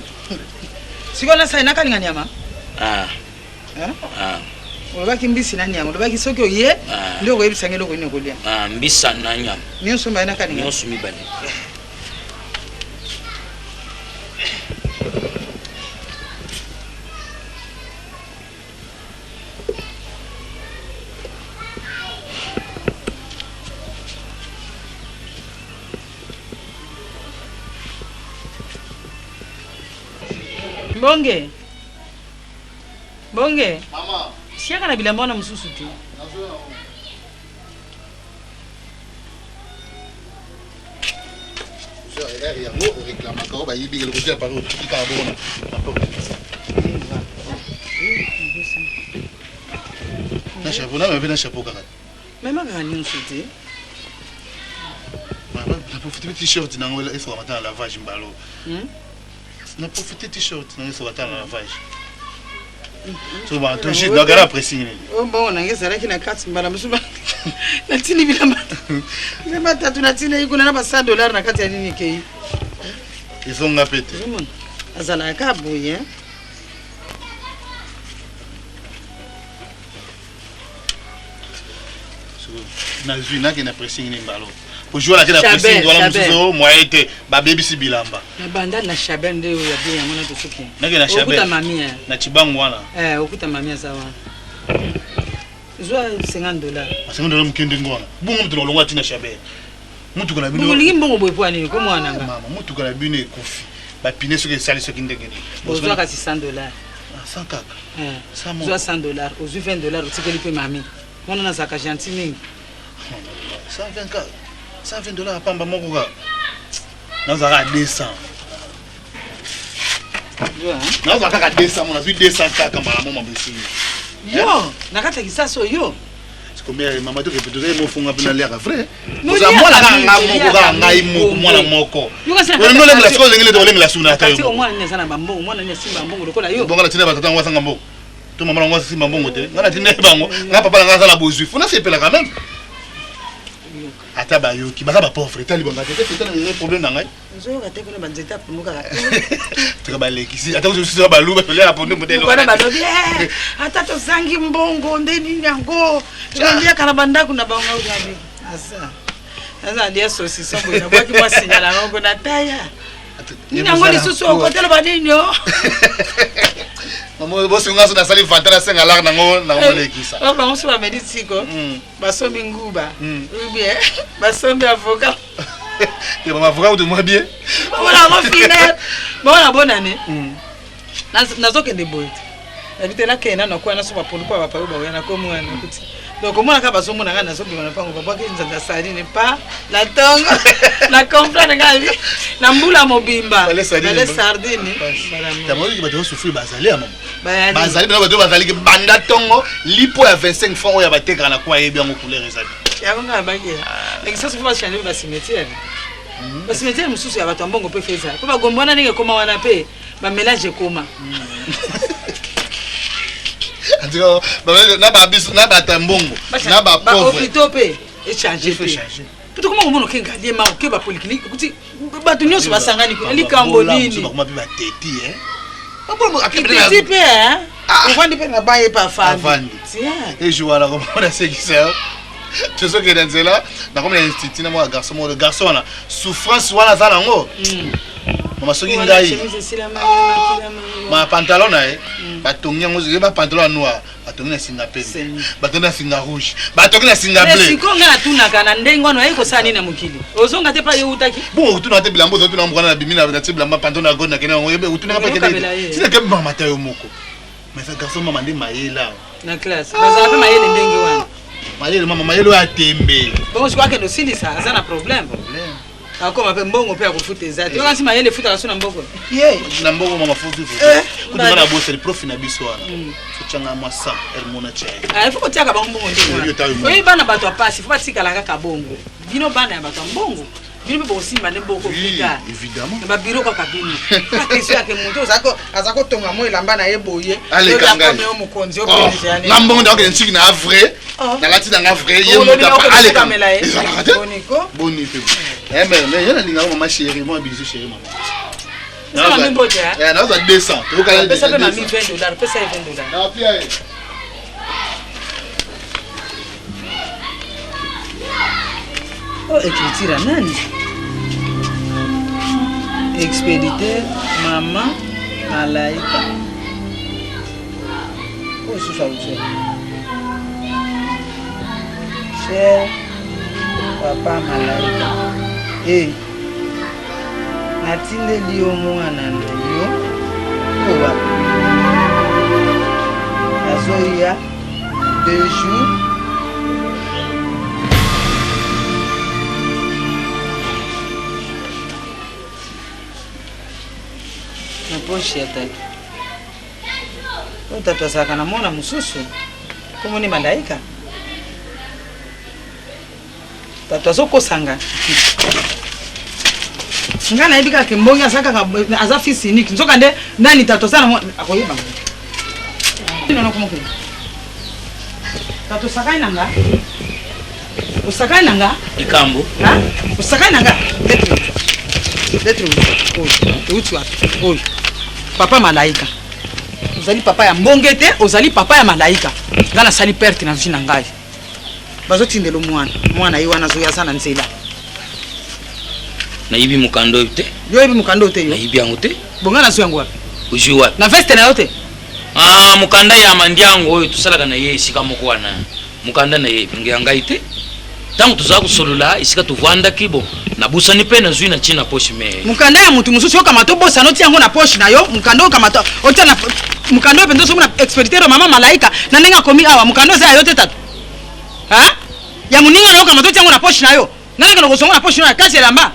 Sikoyo nasali nakalinga nyama? Ah. Hein? Ah. Olobaki mbisi na nyama, olobaki soki oye Ah. nde okoyebisa ngai eloko nini okolia. Ah, mbisa na nyama. Nyonso mbaye nakalinga. Nyonso mibale. Mbonge. Mbonge. Mama. Siaka na bilamba wana mosusu te. Yango oreklamaka oyo bayibi eloko te ya Paris otiki kaka bongo na porte. Na chapeau na mpe na chapeau kaka. Mema kaka nyonso te. Na profite t-shirt nango esokama ta na lavage mbalo. Na profite t-shirt nango esokama ta na lavage. So ba to shit na gara pressing nini. Oh mbongo na ngai ezalaki na kati mbala mosusu natindi bilamba bilamba tatu natindaki kuna na ba 100 dollars na kati ya nini ekei. Ezonga pe te. Ozomona azalaka kaka boye hein. Nazwi nakende na pressing nini mbalo. Ozwi wana ke na pressing wana mosusu moyen te babebisi bilamba. Na banda na Chabel nde oyo ya bien yango na tosuki. Nake na Chabel. Okuta mami eh. Na Chibangu wana. Eh, okuta mami aza wana. Zwa 50 dollars. 50 dollars moke ndenge wana. Bongo moto na olongo atina Chabel. Motuka na bino. Olingi mbongo boye mpo nini ko mwana nga. Mama, motuka na bino ekufi. Ba pine soki esali soki ndenge nini. Ozwa kasi 100 dollars. 100 kaka. Eh. Zwa 100 dollars, ozwi 20 dollars otikeli mpe mami. Wana nazalaka gentil mingi. 120 kaka. 120 dollars pamba moko kaka. Nazalaka 200. Nazalaka kaka 200 mo nazwi 200 kaka mbala mo mabesini. Yo, na kati ya kisasa oyo. Combien mama to ke tozali mofunga mpe naliaka vrai. Oza mwana kaka nga moko kaka ngai moko mwana moko. Olingi olengela sikoyo olengeli te olengela suna ata yo. Mwana nini aza na bambongo, mwana nini asimba mbongo lokola yo. Bongo natinda batata yango asanga mbongo. To mama nango asimba mbongo te. Ngai natinda ye bango. Ngai papa na ngai aza na bozwi. Funa sepelaka meme. Ata bayoki baza ba pauvre etali bango te te te problème na ngai. Nzoyoka te kuna banzete ya pondu kaka. Tika balekisi ata mosusu ya baluba tolia pondu modele. Wana balobi eh, ata tozangi mbongo nde nini yango toliaka na bandako na bango gabi. Aza aza alia saucisson boye nabwaki mwa singa na yango na taya. Nini yango lisusu okotela banini o? Bosinga so nasali vanta nasenga lar nango nakomolekisa. Bango so bameli tiko. Basombi nguba ou bien basombi avocat. Te mama avocat kutu mwa bien. Bona yango final. Bona bonne année. Nazokende boye te. Nabi te nakende nano nakoya nasomba pondu mpo bapayo bakoya nakomi wana nakuti. Donc omona kaka bazomona ngai nazobima na mpango babwaki nzanza ya sardine pa na ntongo na comprendre ngai na mbula mobimba bale sardine. Bayoki bato bazosufrir bazali ya mama. Bazali bino bato bazali banda ntongo lipo ya 25 francs oyo batekaka na kwa yebi yango couleur ezali. Yango ngai nabaki lekisa soki bachange ba cimetière. Ba cimetière mosusu ya bato ya mbongo mpe feza. Mpo bagombe wana ndenge ekoma wana mpe ba mélange ekoma. En tout cas, na ba biso na bato ya mbongo na ba pauvre. Ba hôpitaux mpe echange te. Mpo tokoma komona oke ngaliema oke ba polyclinique okuti bato nyonso basangani kuna likambo nini? Bakoma mpe bateti eh. Kititi mpe ovandi mpe na baye mpe afandi. Ejour wana komona sekisa yo tozokende nzela nakomi na institut na mwa garçon moko garçon wana souffrance wana aza nango mama soki ngai ma pantalon na ye batongi yango ye ba pantalon ya noir batongi na singa pembe batongi na singa rouge batongi na singa bleu sikoyo ngai natunaka na ndenge wana oyebi kosala nini na mokili ozonga te pa yo outaki bongo otunaka te bilamba ozotuna mokana na bimi na tie bilamba pantalon na gode nakende yango otunaka mpe kende tina ke mama ta yo moko mais garçon mama nde mayele awa na classe bazala mpe mayele ndenge wana mayele mama mayele oyo atembe bongo sikoyo akende osilisa aza na problème akoma mpe mbongo mpe ya kofuta eza te yokanisi mayele efutaka so na mboko ye na mbongo mama futi kutu na boseli profi na biso wana sotyanga mwa 100 hermona tia ifo kotiaka bango mbongo ndenge oyebi bana bato ya pasi fo batikala kaka bongo bino bana ya bato ya mbongo. Bino mpe bokosimba nde boko Oui, plus évidemment. Na babiro kaka bino. Question yake moto aza kotonga mo elamba na ye boye. Aleka ngai. Yo mokonzi yo Oh, PDG ya nini. nga mbongo ndakokende ntiki na vrai Oh. nalati nanga vrai ye Olobi moto apa okende aleka kokamela ye. ezalaka te Boniko. boni mpe Eh, mais mais ye nalingaka mama chéri mwa bisou chéri mama Pesa mami mbote, hein? Eh, nazwa 200 tokokala Pesa mpe mami 20 dollars, pesa ye 20 dollars. Napia ye. Oh, écriture ya nani? Expéditeur mama Malaika. Oyo susu auti. Cher papa Malaika. Eh. Natindeli yo mwana na yo oyo wapi? Azoya deux jours. Na poche ya tatu. Oyo tatu azalaka na mwana mosusu komoni Malaika. Tatu azokosa nga. Nga nayebi kaka ke mbongi aza kaka aza fils unique. Nzoka nde nani tatu aza na akoyeba ngo. Nino noko moko. Tatu osakani na nga? Osakani na nga? Likambo. Ha? Osakani na nga? Lettre. Lettre oyo. Euti wapi? Oyo. Papa Malaika. Ozali papa ya mbonge te, ozali papa ya Malaika. Nga nasali perte na vie na ngai. Bazotindela mwana. Mwana ye wana azoya aza na nzela. Nayebi mokanda oyo te. Yo oyebi mokanda oyo te yo? Nayebi yango te. Bonga nazwi yango wapi? Ozwi wapi? Na veste na yo te? Ah, mokanda ya mandiango oyo tosalaka na ye esika moko wana. Mokanda na ye ebongi ya ngai te. Ntango tozala kosolola esika tovandaki, bon, nabosani mpe nazwi na ntina poche mais Mokanda ya moto mosusu okamata obosana otia yango na poche na yo. Mokanda oyo okamata otia na mokanda oyo mpenza ozomona expéditeur ya mama Malaika na ndenge akomi awa. Mokanda oyo eza ya yo te tata. Ha? Ya moninga na yo okamata otia yango na poche na yo. Ngai nakende kozwa yango na poche na yo ya kasi elamba.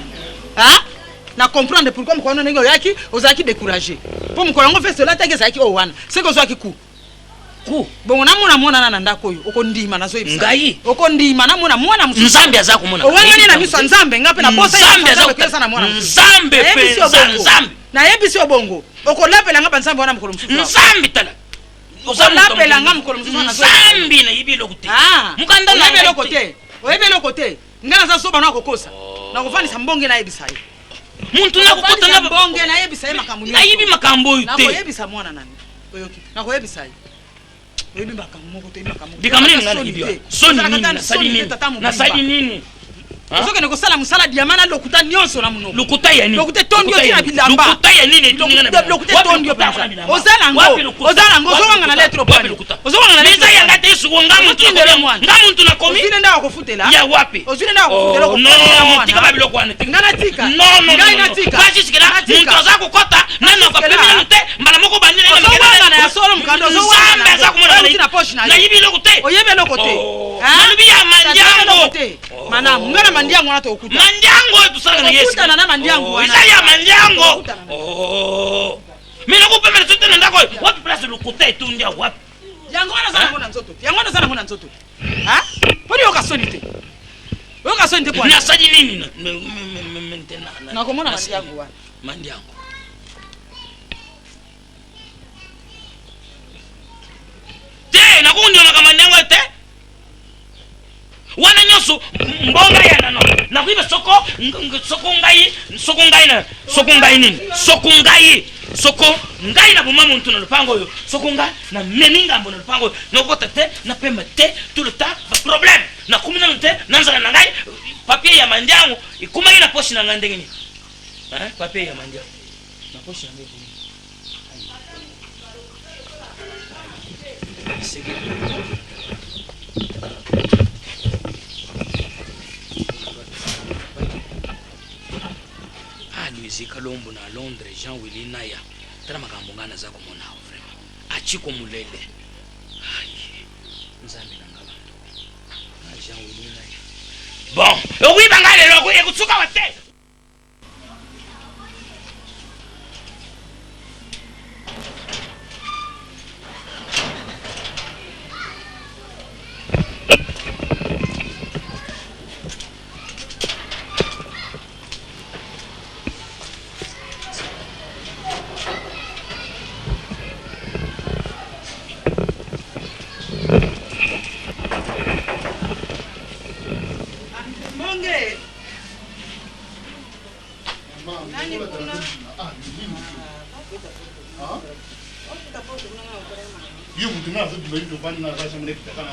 Ha? Na comprendre pourquoi mokolo wana ndenge oyaki ozalaki découragé. Mpo mokolo yango veste olataki ezalaki oyo wana. Seke ozwaki coup. Coup. Bongo namona mwana na na ndako oyo okondima nazoyebisa. Ngai? Okondima namona mwana mosusu. Nzambe aza komona. Owangani na miso ya Nzambe nga mpe na bosa ya Nzambe aza Nzambe koyesa na mwana mosusu. Nzambe Nayebisi yo mpenza bongo. Nzambe. Nayebisi yo bongo. Okolapela nga banzambe wana mokolo mosusu. awa. Nzambe tala. Okolapela nga mokolo mosusu wana. Nzambe nayebi eloko te. Ah. Mokanda na Oyebi ngai eloko te. te. Oyebi eloko te. Nga naza zoba na kokosa. Nakofandisa mbonge nayebisa ye. Muntu nakokota na mbonge nayebisa ye makambo nyonso. Nayebi makambo oyo te. Nakoyebisa mwana nani. Oyoki. Nakoyebisa ye. Oyebi makambo moko te, oyebi makambo moko te. Likambo nini Ozalaka nga nayebi soni wana? te. Soni Ozalaka nini? ata Nasali soni te, nini? tata mobimba. Nasali nini? Ozokende kosala mosala diama na lokuta nyonso na monoko. Lokuta ya nini? Lokuta etondi yo Lokuta ti ya na nini? bilamba. Lokuta ya nini etondi nga na bilamba? Lokuta Wapi etondi yo lokuta mpenza. na bilamba? Oza nango. Wapi lokuta? Oza nango. Wapi Ozowanga na lokuta? lettre Wapi opani. lokuta? Ozowanga na Mais lettre eza ya opani. nga te, sikoyo nga muntu Ozotindela nakomi. mwana. Nga muntu nakomi. Ozwi nde ndako kofutela? Ya wapi? Ozwi nde ndako kofutela? Oh, Okofutela non, mwana. tika ba biloko wana, tika. Nga natika. Non, non, Ngai non, non. natika. Pas jusque là, Natika. muntu aza kokota, nanu akopemi nanu te, mbala moko bandi na ye na Ozowanga makelele. na ya solo mokanda, ozowanga Nzambe na aza yango. komona Oyo na poche na yo. Nayebi eloko te. Oyebi eloko te. Oh. Hein? Nalobi ya Tata, mandiango. eloko te. Malamu, nga na mandiango wana tokokuta. Mandiango oyo tosalaka na ye Tokokutana na mandiango Oh, wana. eza ya mandiango. Tokokutana na- Oh. Mais nakopemela soki te na ndako oyo, wapi place lokuta etondi awa, wapi? Yango wana oza nango na nzoto te. Yango wana oza nango na nzoto te. Hein? Poni oyoka soni te. Oyoka soni te po wana. Nasali nini na- me- me- me- me- me- te na- na- Nakomona nasali mandiango wana. Mandiango. Te, nakondimaka mandiango te. Wana nyonso mbonga ya nano nakoyeba soko soko ngai soko ngai na soko ngai nini soko ngai soko ngai na boma muntu na lopango oyo soko ngai na memi ngambo na lopango oyo nakokota te napema te tout le temps ba problème nakomi nano te na nzala na ngai papier ya mandiango ekomaki na poche na ngai ndenge nini? Hein, papier ya mandiango na poche na ngai ekomi. Ah, Louise Kalombo na Londres, Jean Willy Naya. Tala makambo ngai naza komona awa vraiment. Achiko Mulele. Ai, Nzambe na nga bantu. Ah, Jean Willy Naya. Bon, okoyiba ngai lelo ekosuka wa te. Yo mutu nga azobima yo tovandi na ba chambre ekitaka na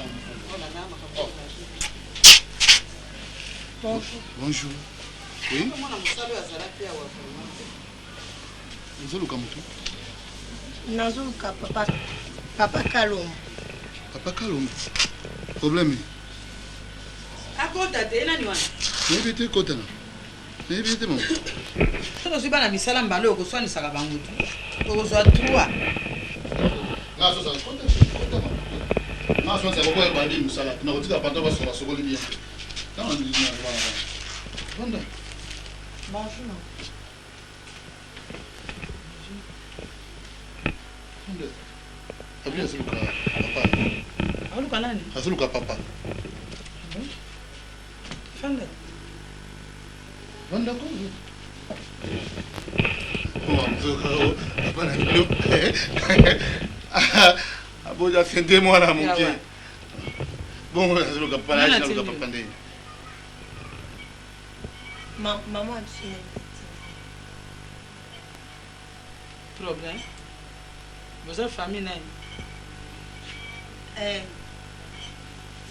Bonjour. Bonjour. Oui. Ozoluka mutu? Nazoluka papa papa Kalombo. Papa Kalombo. Problème. Akota te nani wana? Nayebi te kota na. Nayebi te mama. Soki ozwi bana misala mbala oyo okoswanisaka bango te. Okozwa 3. Nga sosa kota kota mama. Nga sosa koko ebandi musala. Nakotika pantalon basokola sokoli bien. Ntango na na bana. Vanda. Bonjour maman. Vanda. Abi azoluka papa. Azoluka nani? Azoluka papa. Fanda. Vanda ko. Papa na bino. Aboja sente mwana moke. Bongo azoluka papa na azoluka papa nde. Ma maman biso nani? Problème. Boza famille nani? Eh.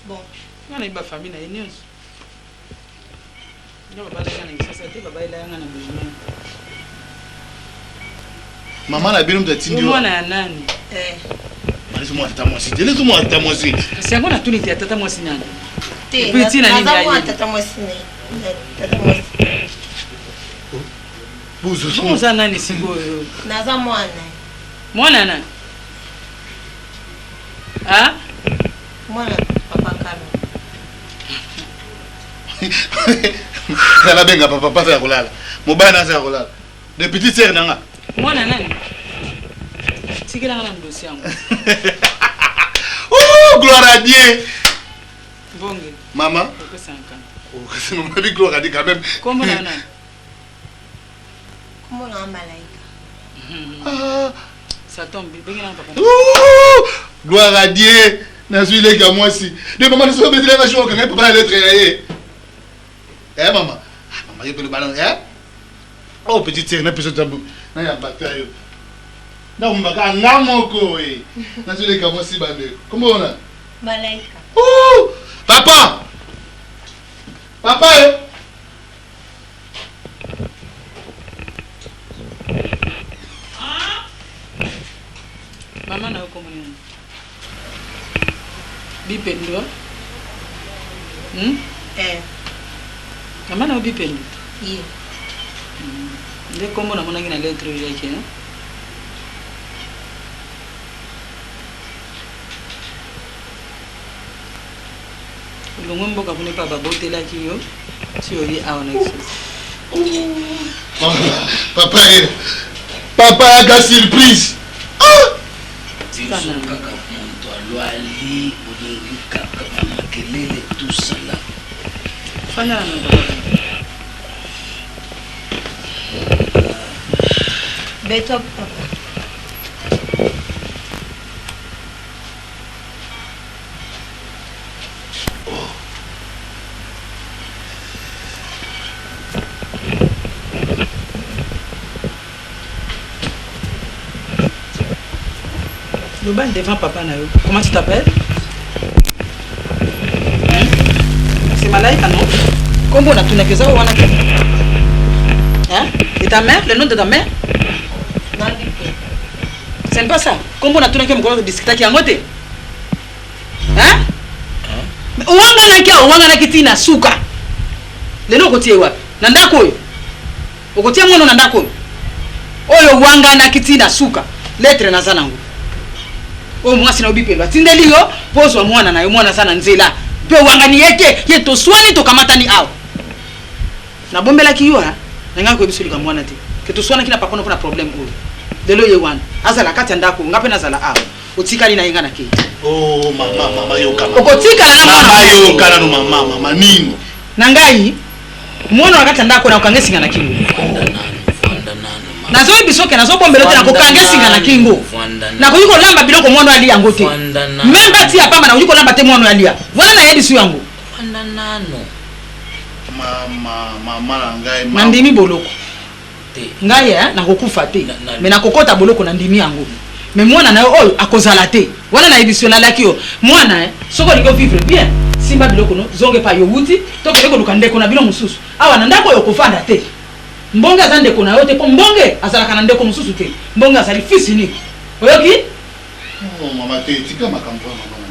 Bon. Nga nayebi ba famille na ye nyonso. Nga babalaki nga na Kinshasa te, babalelaki nga na Mbuji-Mayi. Mama na bino moto atindi yo. Mwana ya nani? Eh. Balezo mwana tata mwasi te, lezo mwana tata mwasi. Kasi yango natuni te ya tata mwasi nani? Te, Et puis ntina nini naza ya mwana ye? tata mwasi na ye. Tata mwasi. Bongo oza nani sikoyo? Naza mwana. Mwana nani? Ah? Mwana papa Kalo. Nabenga papa papa aza ya kolala. Mobali na aza ya kolala. De petite sœur na nga. Mwana nani? Tikela nga na dossier yango. Ouh, gloire à Dieu. Mbonge. Maman. Opesa nkana. Oh, maman bi gloire à Dieu quand même. Kombo na nani? Kombo na Malaika. Ah. Ça tombe bien. Benga na papa. Ouh, gloire à Dieu. Nazwi leki ya mwasi. De maman nazo betela nga jour kanga papa na lettre ya ye. Eh maman. Ah maman yo pe bana eh. Oh petite sœur na peso tambu. Na ya bata yo. Na mbaka nga moko eh. Nazwi leki ya mwasi bande. Kombo ona? Malaika. Ouh! Papa! Papa eh. Mama na yo kombo nini? Bipendo. Hmm? Eh. Mama na yo Bipendo. Ye. Hmm. Nde kombo namonaki na lettre oyo yaki hein? Olongwe mboka kuna epa babotelaki yo ti oye awa na Kinshasa. Papa ye. Papa yaka surprise. Ah! Biso kaka moto alwali bolingi kaka bamakelele tusala. Fanda na papa. Beto papa. Loba devant papa na yo. Comment tu t'appelles? Hein? C'est Malaika, non? Kombo na tunaki eza wana te. Hein? Et ta mère, le nom de ta mère? Ce n'est pas ça. Kombo na tunaki mokolo discutaki yango te. Hein? Owanganaki awa, owanganaki ti na suka. Lelo okotie wapi? Na ndako oyo. Okotia mwana na ndako oyo. Oyo owanganaki ti na suka. Lettre naza nango. Oyo mwasi na yo Bipendo atindeli yo mpo ozwa mwana na yo, mwana aza na nzela. Mpe owangani ye te, ye toswani tokamatani awa. Nabombelaki yo hein, nalingaki koyebisa yo likambo wana te. Que toswanaki na papa no mpo na problème oyo. Lelo ye wana azala kati ya ndako nga mpe nazala awa. Otikali na ye nga nakei. Oh mama mama yoka. Okotikala na mwana. Mama yoka nanu mama mama nini? Na ngai mwana na kati ya ndako nakokanga esinga na kingo. Nazoyebisa yo ke nazobombela yo te nakokanga esinga na kingo. Nakoki kolamba biloko mwana oyo alia yango te. Meme batia pamba nakoki kolamba te mwana oyo alia. Wana nayebisi yo yango. Fanda nano. Mama mama na ngai. Nandimi boloko. Ngai eh, nakokufa te. Mais nakokota boloko nandimi yango. Mais mwana na yo oyo akozala te. Wana nayebisi yo, nalaki yo. Mwana eh, soki olingi ovivre bien, simba biloko no, zonga epai owuti, to kende koluka ndeko na bino mosusu. Awa na ndako oyo okovanda te. Mbonge aza ndeko na yo te, po Mbonge azalaka na ndeko mosusu te. Mbonge azali fils unique. Oyoki? Oh, mama te, tika makambo wana mama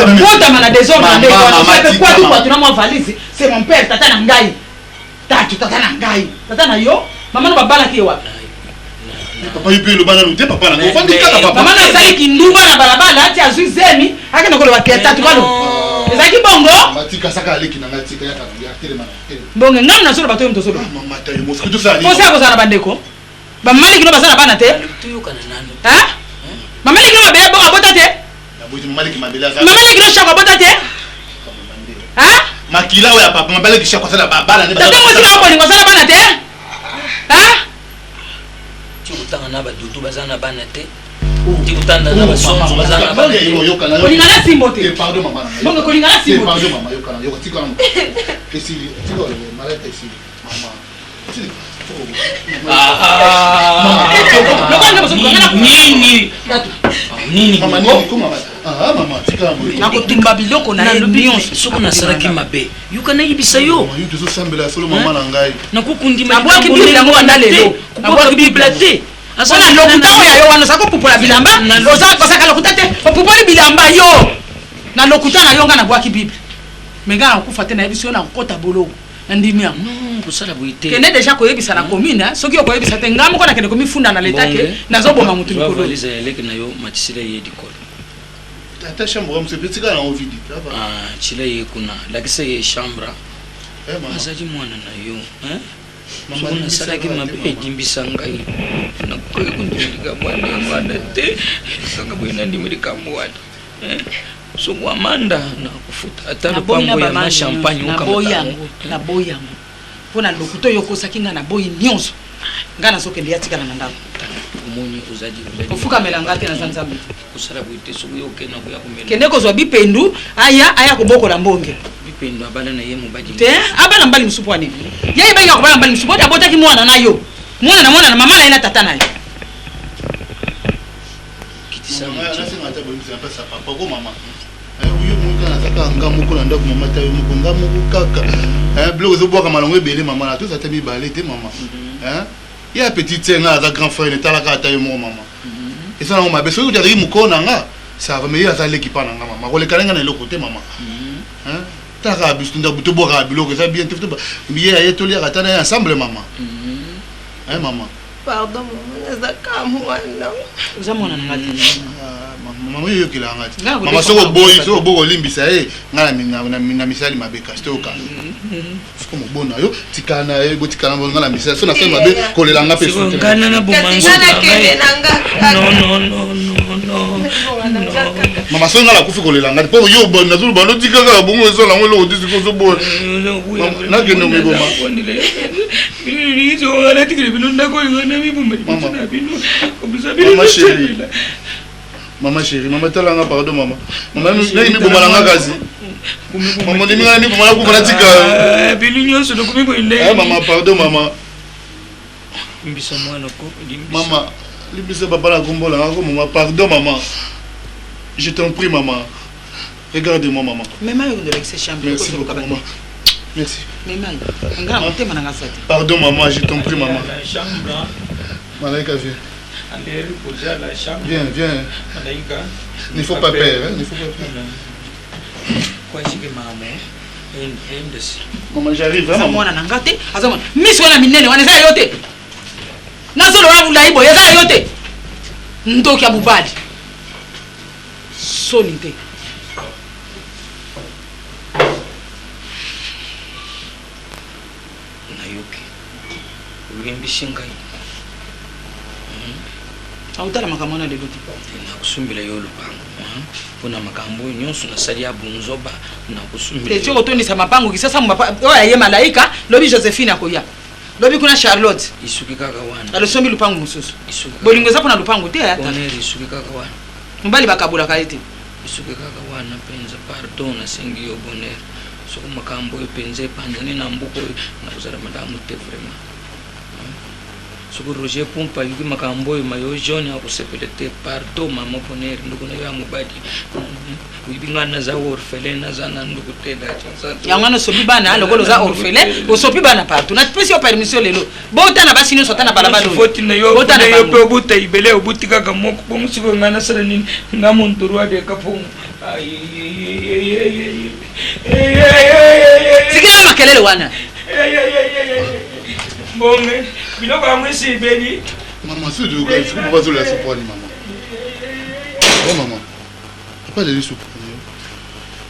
na ngai. Kobotama na desordre na ndenge wana, oza pe kwatu kwatu na mwa valise, c'est mon père, tata na ngai. Tatu tata na ngai, tata na yo, mama no babalaki ye wapi? Papa yo pe loba nanu te papa na ngai. Ofandi kaka papa. Mama na asali kindumba na balabala ati azwi zemi akende koloba ke tatu kalo. Ezalaki bongo? Mama tika saka aleki na ngai tika yaka ya telema na telema. Mbonge ngai nazoloba to yo moto ozoloba. Mama tayo mosiko tosala nini? Posa ya kozala na bandeko. Bamama leki no baza na bana te? Toyokana nanu. Hein? Mama leki no mabele abota te? Mama leki no shako abota te? Hein? Makila oyo ya papa mama leki shako asala bana ne. Tata mwasi na bolingo asala bana te? Hein? Ti kotanga na ba dudu baza na bana te. Ti kotanga na ba sonzo baza na bana te. Kolinga na simbo te. Pardon mama na. Bongo kolinga na simbo. Pardon mama yokana yoka tika na. Esili tika malade esili mama. Nakotumba biloko na ye nyonso. Soki nasalaki mabe, yoka nayebisa yo. Nakokundima Nabwaki Bible yango banda lelo. Nabwaki Bible te. Mpona lokuta oyo ya yo wana ozali kopupola bilamba, ozalaka lokuta te, opupoli bilamba yo na lokuta na yo. Ngai nabwaki Bible, mais ngai nakokufa te, nayebisi yo nakokota boloko. Nandimi yango. Non, kosala boye te. Kende dejà koyebisa na commune, hein. Soki okoyebisa te, nga moko nakende komifunda na l'etat ke nazoboma mutu Zwa mikolo. valise ya leki na yo, matisela ye likolo. Ata chambre ya mosusu etikala nango vide. Ah, tshila ye kuna, lakisa ye chambre. Eh, mama. Azali mwana na yo, hein? Mama, Soki limbisa nasalaki nga te, mabe, mama. limbisa ngai. Nakoki kondima likambo ya ndenge wana te. Kaka boye nandimi likambo wana. Hein? Soki Amanda nakofuta ata lopango ya na champagne naboyi yango, naboyi yango mpo na lokuta oyo okosaki ngai, naboyi nyonso. Ngai nazokende, ya tikala na ndako. Omoni ozali kofukamela ngai te, naza Nzambe te. Kosala boye te, soki okenda koya komela. Kende kozwa bipendu, aya aya kobokola mbonge. Bipendu abala na ye mobali te, abala mobali mosusu mpo anini? Ye yebaki akobala mobali mosusu boti abotaki mwana na yo, mwana na mwana na mama na ye na tata na ye. Nasenga ata boyebisa na mpasi ya papa ko mama yo moko kaka naza kaka nga moko na ndako mama ta yo moko nga moko kaka biloko ezobwaka malongo ebele mama na toza ata mibale te mama ye ya petite sœur nga aza grand frère etalaka ata yo moko mama eza nango mabe soki kuti azalaki mokolo na nga ça va mais ye aza leki mpa na nga mama koleka na nga na eloko te mama talaka biso ndako tobwakaka biloko eza bien te ye aye toliaka ata na ye ensemble mama mama. Pardon maman naza kaka mwana. Oza mwana na nga te. Maman yo yokela nga te. Maman soko boyi soko boko limbisa ye nga na na misali mabe kasi to yoka. Soko mobona yo tikala na ye botikala na nga na misali so na sali mabe kolela nga pe so. Nga na boma nzoto na ngai. Non non non non non. Maman so nga na kufi kolela nga te po yo ba nazolo ba lotika kaka bongo ezala ngo eloko te sikoyo ozoboya. Nakende miboma. Mama chérie. Mama chérie, mama tala nga pardon mama. Mama ngai miboma na nga kasi. Mama ndimi nga miboma na kufa na tika. Bino nyonso tokomi boye ndenge. Eh mama pardon mama. Limbisa mwana ko limbisa. Mama limbisa papa na kombo na nga ko mama pardon mama. Je t'en prie maman. Regarde-moi maman. Mema yo ndolakisa chambre. Merci beaucoup maman. Merci. Mema yo. Nga motema na nga sati. Pardon maman, je t'en prie maman. Malaika viens. Viens, viens. Malaika. Il ne faut pas peur, hein, il ne faut pas peur. Quoi, c'est maman. Maman, j'arrive, hein, maman. Mwana na nga te, aza mwana. Miso wana minene wana eza yo te. Nazoloba mulayi boye eza yo te. Ndoki ya mobali. Soni te. Nayoki olimbisi ngai. Akotala makambo wana lelo te. Nakosumbela yo lopango mpo na makambo oyo nyonso nasali ya bunzoba, nakosumbela. Te, kotondisa mapango kisasa oyo aye Malaika, lobi Josephine akoya. Lobi kuna Charlotte. Isuki kaka wana. Alosombi lupango mosusu. Bolingo eza mpona lupango te. Bonheur isuki kaka wana. Mobali bakabolaka ye te. Esuki kaka wana mpenza. Pardon nasengi yo Bonheur. Soki makambo oyo mpenza epanzani na mboka oyo nakozala malamu te vraiment. Soki Roger Pumpa ayoki makambo oyo mayo John akosepela te. Pardon mama Bonheur, ndeko na yo ya mobali. Oyebi ngai naza orphelin, naza na ndeko te na Kinshasa. Yango wana osopi bana lokola oza orphelin, osopi bana partout. Napesi yo permission lelo. Bota na basi nyonso ata na balabala oyo. Foti na yo, Bota na yo bango. pe obuta ibele obuti kaka moko bongo sikoyo ngai nasala nini? Ngai montoro adeka pongo. Tikela makelele wana. Bonge biloko yango esi ebeli. Mama soki toyoka soki papa azolela supu wani mama. Oh mama. Papa aleli supu wani yo.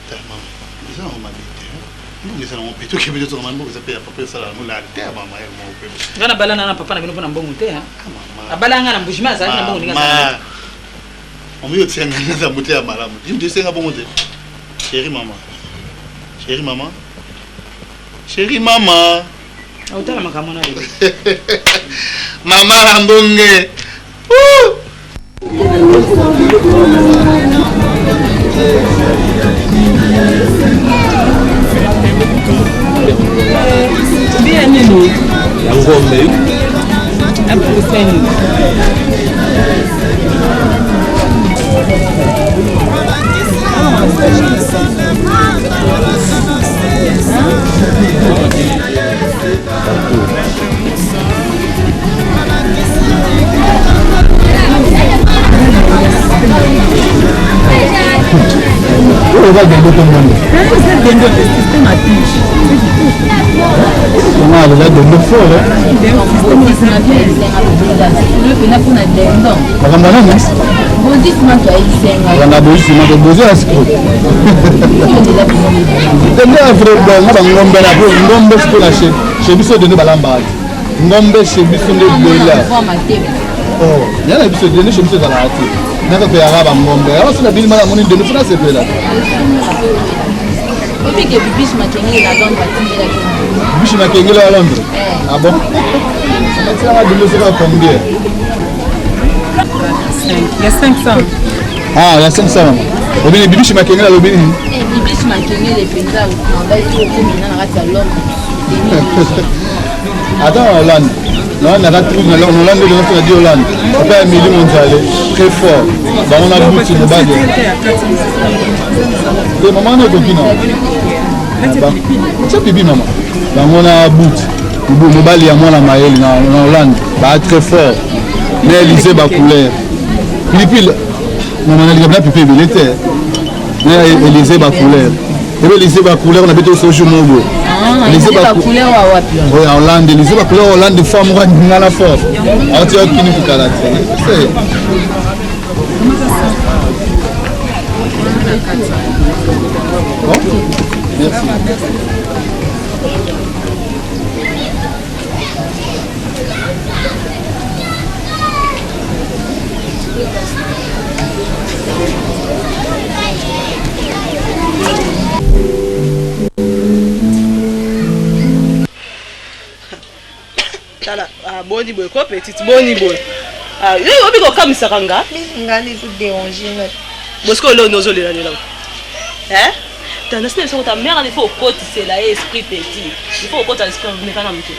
Ta mama. Eza nango mabe te. Mbongo eza nango pe tokebi tozoka mama mbongo eza pe ya papa esala yango la te ya mama ya moko pe. Nga na balana na papa na bino pona mbongo te hein. Abala nga na mbujima azalaki na mbongo ndenge azalaki. Mama yo tia nga naza moto ya malamu. Yo nde bongo te. Chérie mama. Chérie mama. Chérie mama. Otala makambo na lelo. Mama la mbonge. Bia nini? Ya ngombe. Akuseni. Oyo eza dendo to ngombe? Eza dendo te, système à tige. Yango eza dendo fort. Makambo ya nani? Makambo ya boyisi mato bozo ya siko. Dendo ya vrai bon nga bangombe na ngombe siko na chez biso dendo balambaka te. Ngombe chez biso nde bela. Oh, ya na biso dendo chez biso ezalaka te. Naka toyaka bangombe. Yango soki nabimi mana namoni dendo mpo nasepela. Obike Bibiche Makengele na Londres atindelaki. Bibiche Makengele ya Londres? Ah bon? Atindelaka dendo soki combien? Ya 500. Ah, ya 500 mama. Obini Bibiche Makengele alobi nini? Eh, Bibiche Makengele mpenza mobali okomi na kati ya Londres. Ata na Hollande. Na Hollande ata trouve na Hollande nde na di Hollande. Papa ya Emily Monzale très fort. Bango na buti mobali. Te mama wana ekoki na. Tia pipi mama. Bango na buti. Mobali ya mwana mayele na Hollande. Ba très fort. Mais Elysée ba couleur. Pilipili mama nalinga bina pipi ebele te. Mais Elysée ba couleur. Ebe Elysée ba couleur na beto sojo mobo. Elysée ba couleur wa wapi? Oya Hollande, Elysée ba couleur Hollande fort moko aninga na fort. Awati ya kini kukala te. C'est Bon, merci. Tala, ah, boni boye ko petite, boni boye. Ah, yo obi kokamisaka nga? Nga nde ezo déranger nga. Bosiko leo nde ozolela lela. Hein? Tanda sina biso ta mère il faut okotisela ye esprit petit. Il faut okota esprit meka na mutu.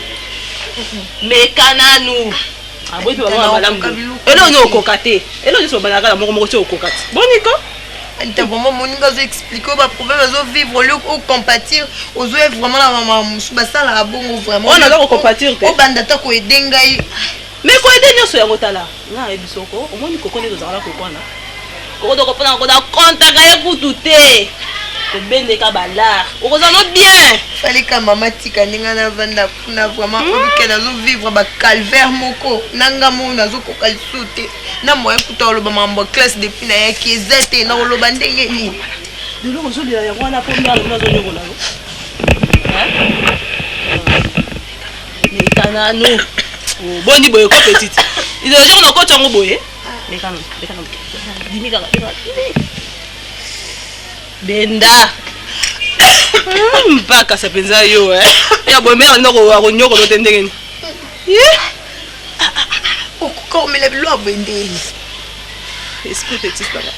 Meka nanu. Aboyi mpe bango malamu. Eloko nde okoka te. Eloko nyonso babalaka na moko moko ti okoka te. Boni ko? Anita vraiment moninga azo explique ba problème azo vivre au lieu o compatir ozoya vraiment na mama mosusu basalaka bongo vraiment oyo naza ko compatir te obanda ata ko aider ngai mais ko aider nyonso yango tala nga nayebi soko omoni koko nde tozalaka na koko wana koko tokopona koko kontaka ye kutu te kobendeka balar okozala no bien fallait ka mama tika ndenge navanda kuna vraiment obike nazo vivre ba calvaire moko na nga moko nazokoka lisusu te na moyen kuta oloba makambo ya classe depuis nayaki eza te nakoloba ndenge nini lelo ozolela yango wana mpo mwana bino azonyokola yo meka nanu boni boye ko petite idéologie kuna okoti yango boye meka nanu meka nanu dimi kaka benda mpakasa mpenza yo ya boye mère noko akonyokolo te ndenge nini okoka omela biloko boye ndenge esprit petit papa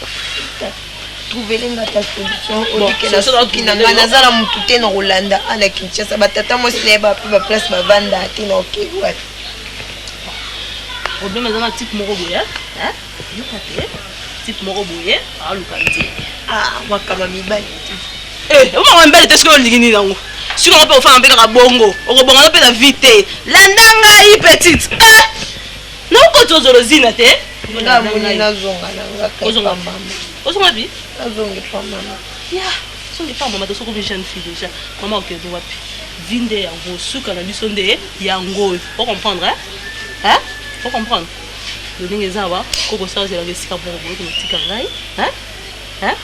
trouvele nga ta solution obike na suki na ngai naza na motu te na kolanda a na kinshasa batata mwasi na ye bape baplace bavanda te na okei wapi. Problème eza na type moko boye, hein? Yoka te. Type moko boye, aluka nzela. Ah, wakama mibali te. Eh, omaka mibali te soki olingi nini yango. Soki yango mpe ofanda mpe kaka bongo, okobonga mpe na vie te. Landa ngai petite. Eh! Nakokoti ozolo zina te. Nga moni nazonga na nga Ozonga. epa mama. Ozonga bi? Nazonga epa mama. Ya, songe pa mama te soki omi jeune fille déjà. Mama okende wapi? Vie nde yango, suka na biso nde yango oyo. O comprendre hein? Hein? O comprendre? Ndenge eza awa, koko sala zelaka esika moko boye kotika ngai. Hein? Hein?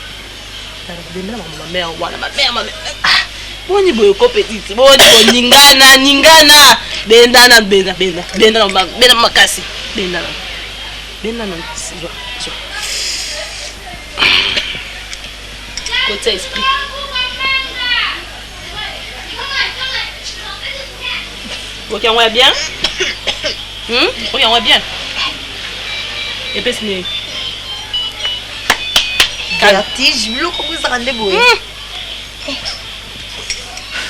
Tala bendela makambo ma mère wana, ma mère, ma mère. Ah, boni boye ko petite, boni boningana, ningana. Bendana, benda, benda, benda, benda makasi. Bendana. Bendana, zwa, zwa. Kotia esprit. Oki yango ya bien? Hmm? Oki yango ya bien? Epesi nini? Vertige, biloko ngo ezalaka nde boye.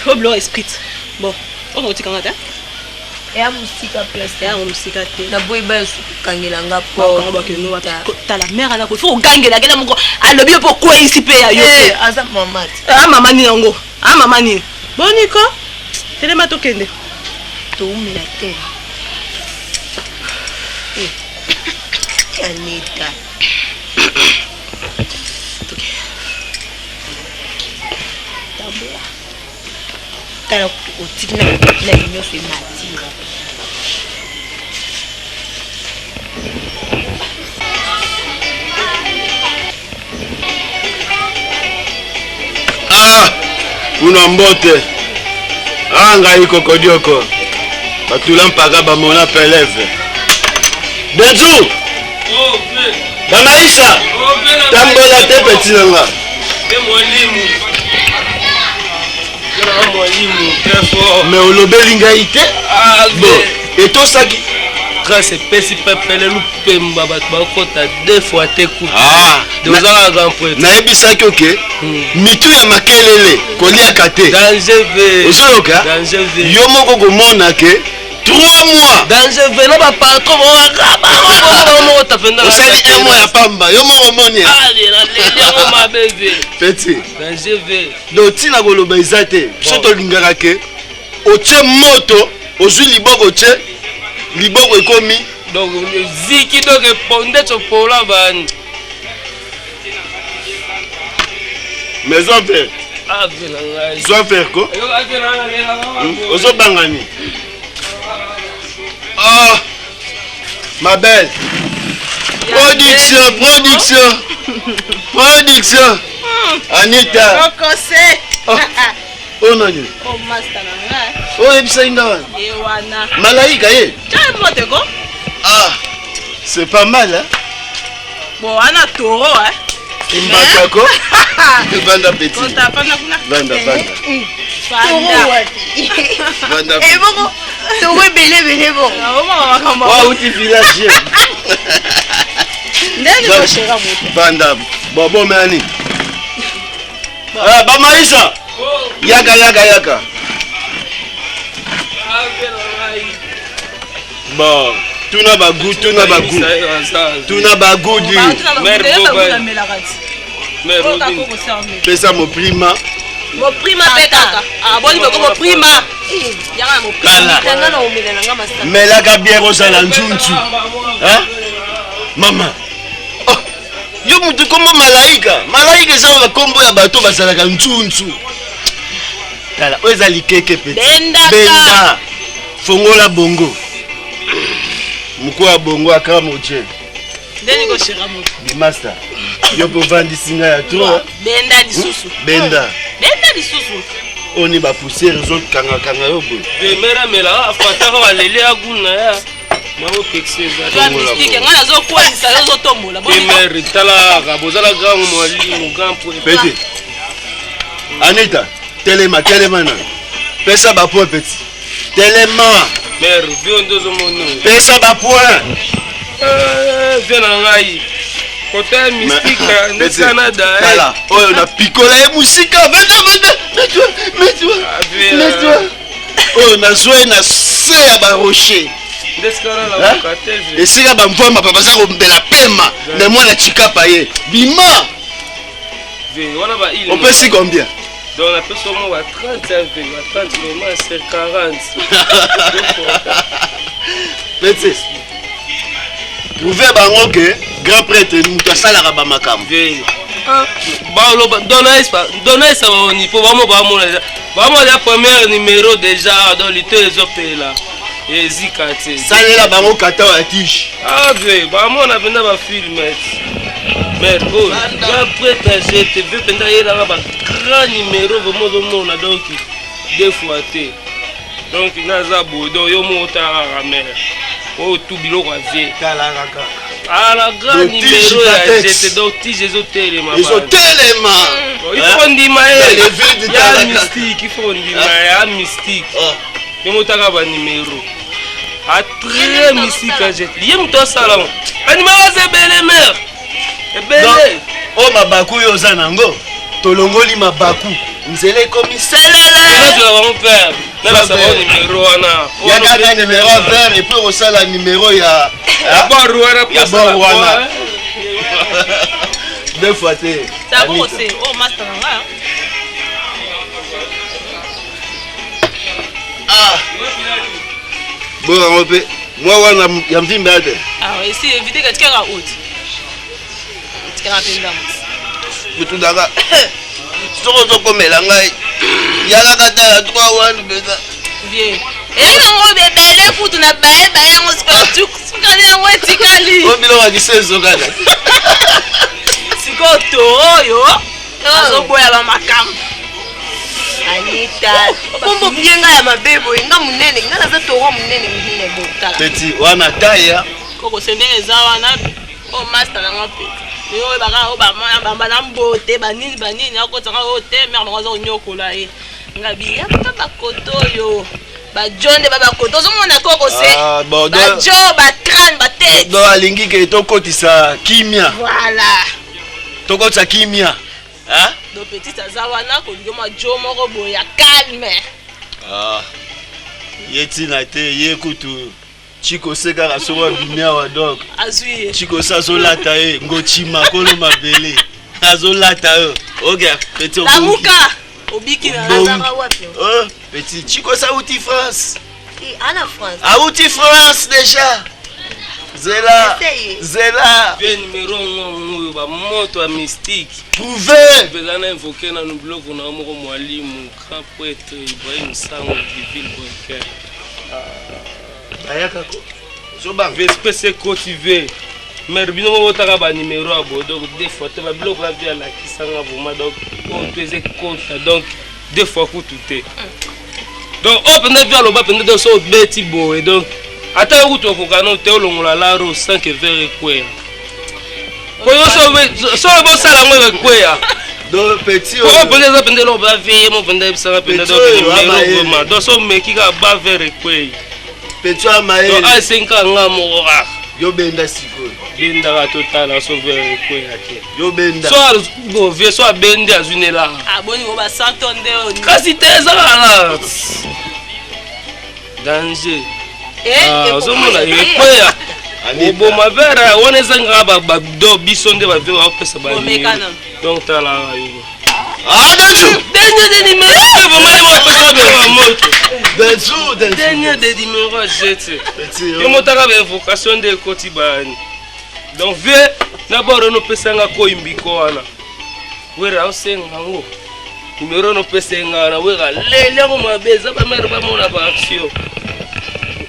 Oyo biloko esprit. Bon, oyo otika nga te? Eya mosika place. Eya mosika te. Naboyi ba kangela nga po. Bakende wapi? Tala mère ana ko faut kogangela kela moko alobi yo mpo okweyisi mpe ya yo te. Eh, aza mama te. Ah mama nini yango? Ah mama nini? Boni ko? Telema tokende. Toumela te. Eh. Anita. Tambola. Tala otiki na na nyonso emati. Ah, kuna mbote ah ngai kokodioko batula mpaka bamona peleve benzu bamaisha tambola te peti na nga mais olobeli ngai te bon etosaki trace epesi pepele lupemba bato bakota deux fois te kutu ah, ozalaka grand prêtre nayebisaki oke mitu ya makelele koliaka te ozoyoka yo moko komona ke 3 mois danger ve na bapatron osali un mois ya pamba yo moko omoni petit donc ntina koloba eza te biso tolingaka ke otie moto ozwi liboko otie liboko ekomi donc ziki donc eponde topola bani mais zwa verre zwa verre ko ozobanga nini oh ma belle production production production anita Okose. oyo nani Oh master na nga. oyo oyebisaki nga wana Ye wana. malaika ye Tya mbote ko. ah c'est pas mal hein? Bon wana taureau hein. Mbakako vanda petit Kota panda kuna. vanda vanda Taureau wapi? vanda Eh bongo, taureau ebele ebele bongo. wauti village Ndenge koshera moto. vanda bobo meani Ah, bamaisha yaka yaka yaka bon tuna bagu tuna bagu tuna bagu di pesa moprima Moprima mpe kaka. Ah boni boko moprima. Yaka na moprima. Tala. Tanga na omela na nga masanga. melaka biere ozala nzunzu Hein? mama Oh, yo motu nkombo malaika malaika eza bakombo ya bato bazalaka nzunzu tala oyo eza likeke peti Bendaka. benda fongola bongo moko ya bongo akra moje Ndenge koshera moto. bimasta yo mpe ovandisi ngai ya trop Benda lisusu. benda Benda lisusu. oyo ni bapoussière ezokangakanga yo boye mere amelaka afataka baleli aguna ya makopekisa Toi mystique nga nazokwelisa yo ozotombola. Boni ko. mere talaka bozala grand mwalimu grand prêtre peti anita telema telema na pesa bapoint peti telema mere vio nde ozomona oyo. pesa bapoint vie na ngai kota ya mystique nde Peti, canada eh. tala oyo na pikola ye mosika vanda vanda mets-toi mets-toi mets-toi oyo nazwa ye na se ya barocher Nde sika nalamuka te vieux. Esika bamvwama pa baza kombela pema me mwana chikapa ye bima. Vieux, wana ba ile. Opesi combien? Donc napesi omo ba 30 ya vieux, ba 30 vraiment c'est 40. Petit, prouve bango ke grand prêtre moto asalaka bamakambo. Baloba dona esa baoni po bamo bamona deja, bamona deja première numéro déjà, donc lito ezopela ezika te. Salela bango kata ya tige. Ah vieux, bamona mpenza bafilme mais oyo grand prêtre GTV mpenza ayelaka ba grand numéro vraiment ozomona, donc deux fois te. Donc naza boye, donc yo moko otala kaka mare oyo tu biloko ya vie. Tala kaka. Ah, la grand Donc, tige numéro ya latex. GT, donc tige ezotelema. Ezotelema. Il faut ndima Dans ye. les vides, Ya tala kaka. mystique, il faut ndima ya mystique. Yo motaka ba numéro a très mystique ya GT, ye moto asala ngo ba numéro aza ebele mare ebele. Donc, oyo mabaku oyo oza nango, tolongoli mabaku, nzela ekomi selele. Nazwela bango père, nalasa bango numéro wana. Yaka na numéro vert et puis okosala numéro ya Ya bor wana. Ya bor wana deux fois te. Ça bon aussi. Oh, master na nga. Ah. Boyo yango mpe mwa wana ya mvimba ya te. Ah, esi éviter que tikaka haute. Tikaka mpe ndambo. Kutundaka soki ozokomela ngai yalaka tala trois wana mpenza. Bien. Eyaki nango ebele kutu na baye baye yango sikoyo sukali yango etikali. O biloko ya kisenso kaka. Sikoyo to oyo azoboya bamakambo. Anita, kombo bie nga ya mabe boye, nga monene, nga naza toro monene monene boye, tala. Petit wana taya. Koko se ndenge eza wana oyo master nango mpe yo oyo baka oyo bamona bamba na mbote banini banini akotaka oyo te mare nango aza konyokola ye ngabi yaka bakoto oyo bajo nde ba bakoto ozomona koko se. Ah, bon, bajo bacrane batete. Donc alingi ke tokotisa kimia. Voilà. Tokotisa kimia. Hein? Donc petite aza wana kolingi mwa jo moko boye ya calme. Ah. Ye ntina te, ye kutu chikose kaka soki abimi awa donc azwi ye. Chikose azolata ye ngochima kolo mabele azolata yo. Ok petit, obongi. Lamuka obiki na. Obongi. Azaka wapi? Oh, petit chikose auti France. Eh, ana France. Auti France déjà. Zela. Essaye. Zela. Vie numéro ngo oyo bamoto ya mystique. Prouve. Mpeza na invoke nanu biloko na yo moko mwalimu grand prêtre Ibrahim Sango Divine Bonker. Ayaka ko. Zobanga. Vespèce ekoti ve mare bino moko botaka banimero ya boye, donc deux fois te babiloko ya vie alakisanga vraiment, donc oyo to eza ekota, donc deux fois kutu te. Donc oyo mpenza vie aloba mpenza, donc so obeti boye, donc ata yo kutu okoka no te olongola laro sans que verre ekweya, po yo so bosala yango ekweya. Donc petit oyo mpenza eza mpenza eloko mpenza vie ye mo mpenza ayebisanga mpenza, Petit donc oyo, numero amayele. vraiment, donc so omeki kaka ba verre ekwei. Petit oyo amayele. Donc asenka nga moko kaka. Yo benda sikoyo. Bendaka totala so verre ekweya te. Yo benda. So bo vie so abendi azwi nelaka. Aboni ngo basanto nde oyo. Kasi te eza kaka danger. Eh, Ah, ozomona ekweya oboma verre wana ezangaka do biso nde bavie baopesa ba Bomekana. Donc tala yo. Ah, Denzu! Dernier des numéros, vraiment, il m'a pas de moto. Denzu, Denzu. Dernier des numéros, jete. Petit, Yo motaka ba invocation nde ekoti bani. Donc vie d'abord ono pesanga koyimbiko wana. Wera osenga yango. Numéro ono pesenga wana wera leli yango mabe eza ba mère bamona ba action.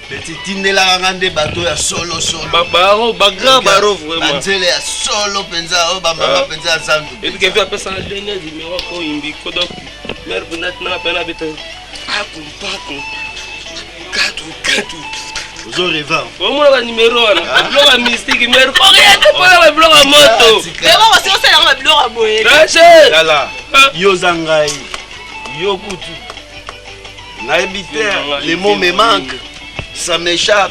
Petit tindelaka nga nde bato ya solo solo. Ba ba grand baro vraiment. Banzele ya solo mpenza oyo bamama mpenza ya zandu. Et puis quelqu'un appelle ça un dernier numéro koyimbiko, donc mère mpenza tinanga pena beta. Paku paku. Katu katu. Ozo rêver. Omona ba numéro wana babiloko ya mystique mare koria te mpona babiloko ya moto. Ebongo si osalanga babiloko ya boye. Danger. Tala, yo oza ngai. Yo kutu. Nayebi te, les mots me manquent. Ça m'échappe.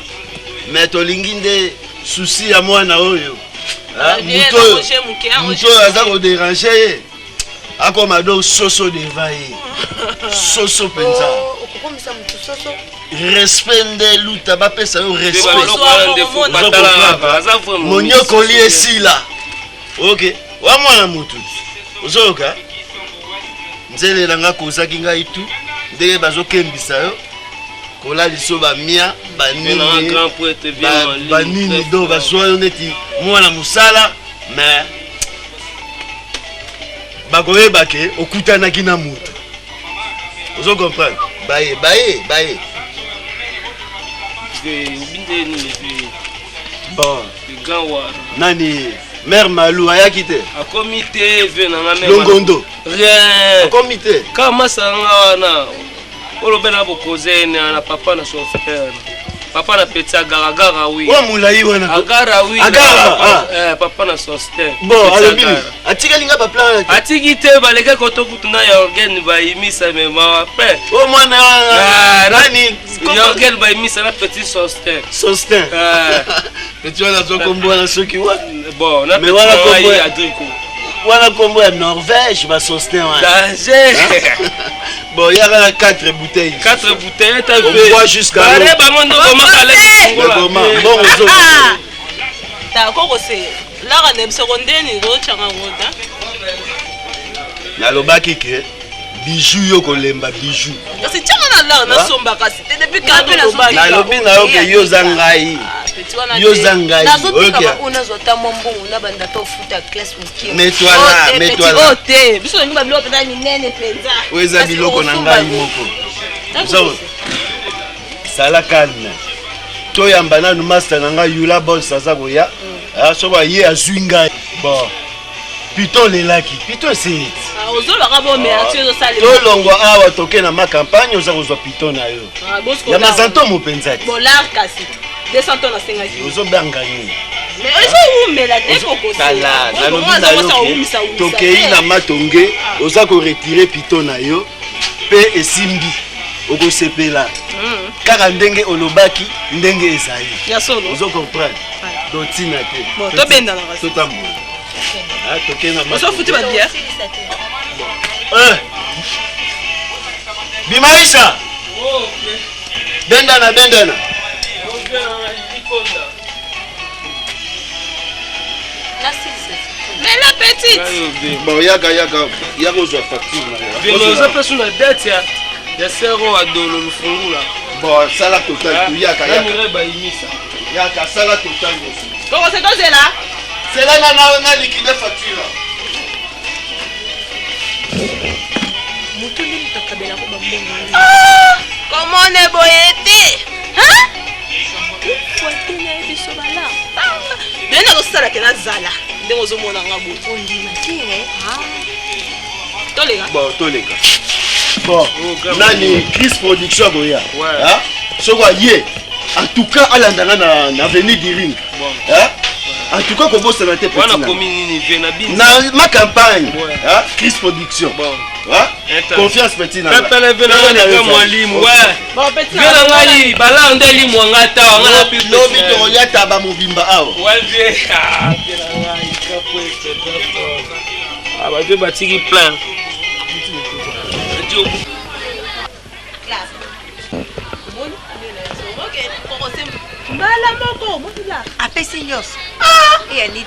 Mais tolingi nde souci ya mwana oyo. Ah, Bien, moto oyo- Roger Moke, ah, moto oyo aza koderange ye akoma donc soso devant ye, soso mpenza. Oh, okokomisa motu soso. Respect nde luta bapesa yo respect. Monyokoli esila. Ok, wa mwana mutu. Ozoyoka? Nzelela nga kozaki ngai tu ndenge bazokembisa yo kolaliso bamia banini banini do bazwa yo neti mwana mosala mais bakoyeba ke okutanaki na motu ozo comprendre baye baye baye bon nani mère malu ayaki te akomi te ve na nga longondo rien akomi te kaka masanga wana olobela bokoze na papa na chauffeur papa na petit agara agara oui oyo molai wana agara oui agara ah. eh, papa na sosten bon alobi atikali nga baplan wana te atiki te baleke koto kutu na yorgen bayimisa me mawa pe o mwana ah, nani yorgen bayimisa na petit sosten sosten ah. petit wana azwa kombo wana soki wa bon na mais wana kombo ya adriko wana kombo ya norvège basosten wana danger Bon, il y a 4 bouteilles. 4 bouteilles, t'as vu. On boit jusqu'à. Allez, bah, mon nom, comment, bon, Ta koko se lara na biso ko ndeni ko changa ngo ta. Nalobaki ke bijou yo kolemba bijou. Kasi tianga na lara na somba kasi te depuis quand to Nalobi na yo ke yo za ngai. Yo za ngai. Nazotika ba ona zo ta mwa mbongo na banda to futa classe Mets-toi là, mets-toi là. Oh te, biso tolingi ba biloko mpenza minene mpenza. Oyo eza biloko na ngai moko. Sala calme. Toyamba nanu master na ngai Yula Boss aza koya. Mm. Ah, soki aye azwi ngai. Bon. Pito olelaki, pito eseyeti. Ah, ozolaka bo mais action ezosalema. Tolongwa awa toke na ma campagne oza kozwa pito na yo. Ah, ya mazantomo mpenza te. Bolar kasi. 200 tonnes asengaki. Ozobanga nini? Mais ezowumela te kokosala nalobi na yo tokei na matonge ah. oza koretire pito na yo mpe esimbi okosepela hmm. kaka ndenge olobaki ndenge ezali ozo comprendre donc ntina te totambola ah, tokei na ozofuti babiere eh. bimaisha Bendana, bendana. Mais la petite. Bon, yaka, yaka, yaka ozwa facture na yo. Bino oza pe sous la dette ya ya sero adolo lufungula. Bon, sala total ah, yaka, yaka. Mire bayimisa. Yaka, sala total nyonso. Koko se tozela. Zela na na na liquide facture. moto nde moto akabelako bambongo ah! komona boye te fois te nayebi biso bala ndenge nazosala ke nazala ndenge ozomona nga boye ondima te ah. toleka bon toleka bon oh, nani chris production akoya soki aye en tout cas alanda nga na, na avenue du ring bon. hein? en tout cas kobosana te wana komi nini vie na bino na ma campagne ouais. hein? Chris production bon. hein? confiance petit na pepele vie na ngai mwalimu ouais vie na ngai bala nde limwa ngai tawa ngai na pipi lobi tokolia taba mobimba awa ouais vie ah vie na ngai kapo ah ba vie batiki plein mbala moko apesi nyonso ah!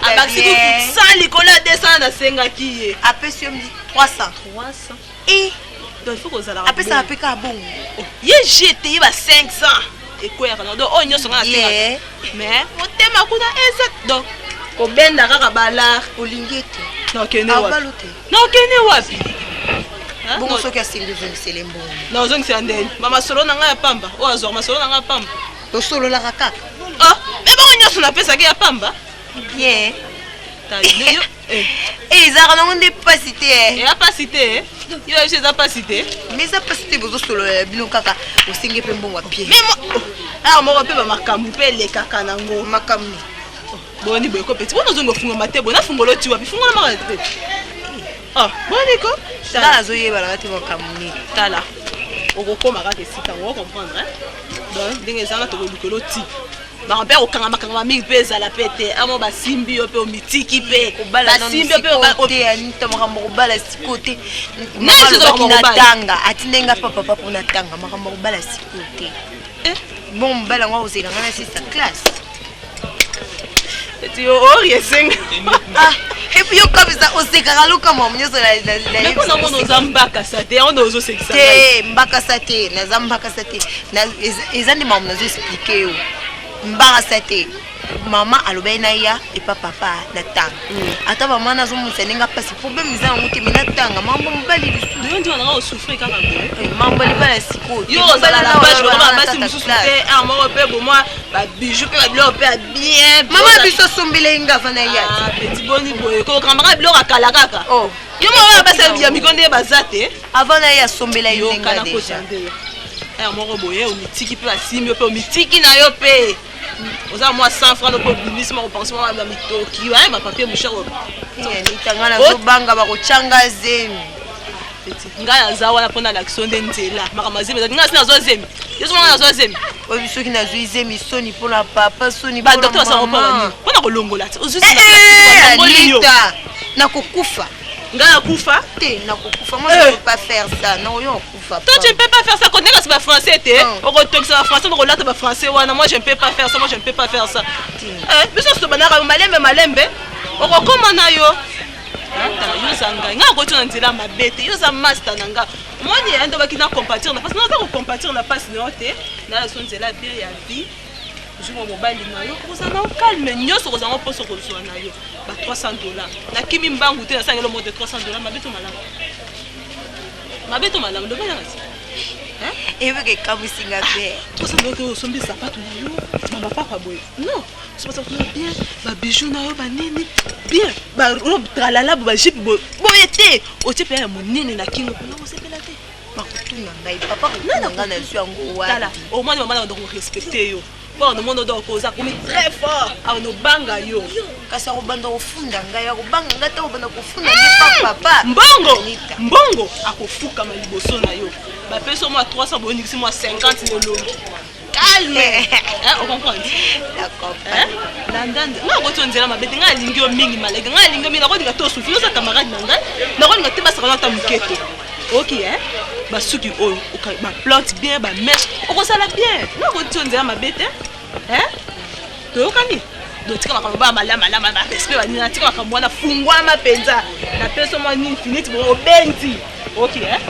abakisi kutu 100 likolo ya 200 nasengaki ye apesi yo 300 300 e donc il faut kozalaka apesaka mpe kaka bongo oh, ye jete ye ba 500 ekweyaka na donc oyo nyonso nga nasengaka mais motema kuna eza donc kobenda kaka balar olingi ete nakende wapi nakende wapi bongo soki asengi ozongisele mbongo nazongisela ndeni bamasolo na ngai ya pamba oyo azwaka masolo na ngai ya pamba tosololaka kaka ah, me bongo nyonso napesaki ya pamba bien eh. Eh, ezalaka nango nde mpasi te eh. eza mpasi te yo yebi eza mpasi te mais eza mpasi te bozosolola bino kaka osenge mpe mbongo ya pie awa moko mpe bamakambo mpe elekaka nango makambo boni boye ko peti boni ozongi ofungama te boye nafungola oti wapi fungola maka te ah boni ko nga nazoyeba nanga te makambo nini tala okokoma kaka esika ngo ocomprendre donc ndenge ezanga tokolukela oti makambo mpe kokangamakangama mingi mpe ezala mpe te amo basimbi yo mpe omitiki mpe basimbi yo mpe anita makambo kobala sikoyo te natanga atindai nga papa papa mpo natanga makambo kobala sikoyo te. Bon mobali yango akozela ngai nasisa classe. Eti yo ori esenga. Ah, et puis yo kabisa osekaka luka mwa nyonso na mpona mona oza mbakasa te yango nde ozosekisa te mbakasa te naza mbakasa te eza nde makambo nazo explike yo mbakasa te mama alobaki na ya epa papa na tanga mm. ata mama nazomonisa ndenge mpasi problème eza yango te me natanga mambo mobali lisusu kaka boye eh, mambo libala sikoyo yo ozala na page okoma basi mosusu te un moko mpe bomwa babiju mpe babiloko mpe ya bien mama biso osombelaki nga avanda ya ah, petit boni boye kokambaka biloko ya kala kaka oh. yo moko basi ya miko nde baza te avant na ye asombela ye ndenge deja un moko boye omitiki mpe basimbi yo mpe omitiki na yo mpe oza mwa 100 franc mpo obimisi moko pense mwa ba mitoki ba papier mouchard anita ngai nazobanga bakotyanga zemi ngai naza wana mpo nalakisa nde nzela makambo ya zemi ezali ngai nasi nazwa zemi yo soki ngai nazwa zemi oyebi soki nazwi zemi soni mpo na papa soni badokter basala mpo na nini mpo na kolongola te ozwi eh, eh, anita nakokufa ngai nakufa te nakokufa moi je eh. peux pas faire ça nakoyo kokufa toi tu ne peux pas faire ça kote kasi ba français te okotokisa ba français okolata ba français wana moi je ne peux pas faire ça moi je ne peux pas faire ça biso tobanaka malembe malembe okokoma na yo tala yo oza ngai ngai akoti na nzela mabe te yo oza masta na nga omoni ya ndobaki na compatir na pasi naza kocompatir na pasi na yo te nalaso nzela bien ya vie ozwi mwa mobali na yo okozala na calme nyonso okozala ngo mposo okozwa na yo ba 300 dollars nakimi mbangu te nasangelo moko te 300 dollars mabe to malamu mabe to malamu loba nanga ti ebeke ekamwisi nga mpe 300 dollars te osombi sapato na yo mama papa boye non osomba sapato na bien babijou na yo banini bien barobe tralala bo bajipe boye te otie mpe ya monene na kingo mpona kosepela te bakotuna ngai papa kotuna ngai nazwi yango wapi omoni mama na banda korespecte yo mpo na omoni odoko oza komi très fort awa nobanga yo kasi akobanda kofunda ngai akobanga ngai te akobanda kofunda ngai pa papa mbongo mbongo akofukama liboso na yo bapesi yo mwa 300 boyoningisi mwa 50 na elongi calme hein, o comprendre hein landa nga akoti yo nzela mabe te ngai alingi yo mingi maleke ngai alingi yo mingi nakolinga te osufri oza camarade na ngai nakolinga te basaka yo ata moke te oki hein basuki oyo baplante bien bamèche okosala bien ngai akoti yo nzela mabe te hein toyokani dotika makambo baya malamu malamu barespect banini natika makambo wana fungwama mpenza napesi mwa nini finiti bongo obendi oki hein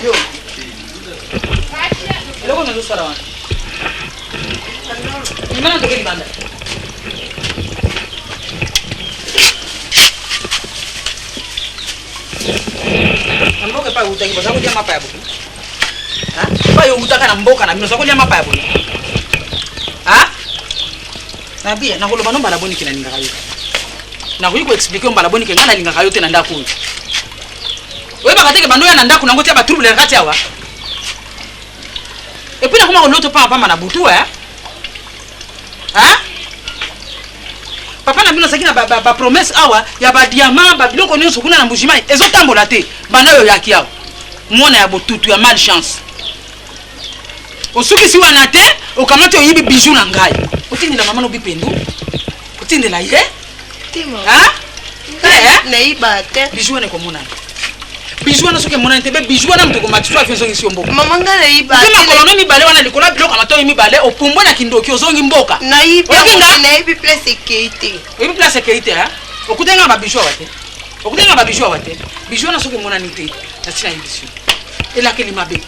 yo eloko nazosala wana imana toke libanda na mboka epai outaki boza kolia mapa ya boye epai outaka na mboka na bino oza kolia mapa ya boye nabiya nakoloba no mbala boni ke nalingaka yo nakoki koexplike yo mbala boni ke ngai nalingaka yo te na ndako oyo oyebaka te ke bando oya na ndako nango tia batrouble na kati awa epuis nakoma koloto pamba pamba na butu e papa na bino azalaki na bapromese ba, ba awa ya badiamant babiloko nyonso kuna na mbujimai ezotambola te banda oyo oyaki awa mwana ya botutu ya mal chance osukisi wana te okamati oyibi bijou na ngai otindela mama no bipendu otindela ye nayiba te bijou wana ekomonana bijou wana soki emonani te be bijou wana moto ekomati so afi ezongisi yo mboka mama ngai nayiba te makolo no mibale wana likolo ya biloko ya matoi mibale opumbwe na kindoki ozongi mboka nayibi place ekei te oyebi place ekei te okutaki nga babijou awa te okutaki nga babijou awa te bijou wana soki emonani te nasi nayebisi yo elakeli mabe.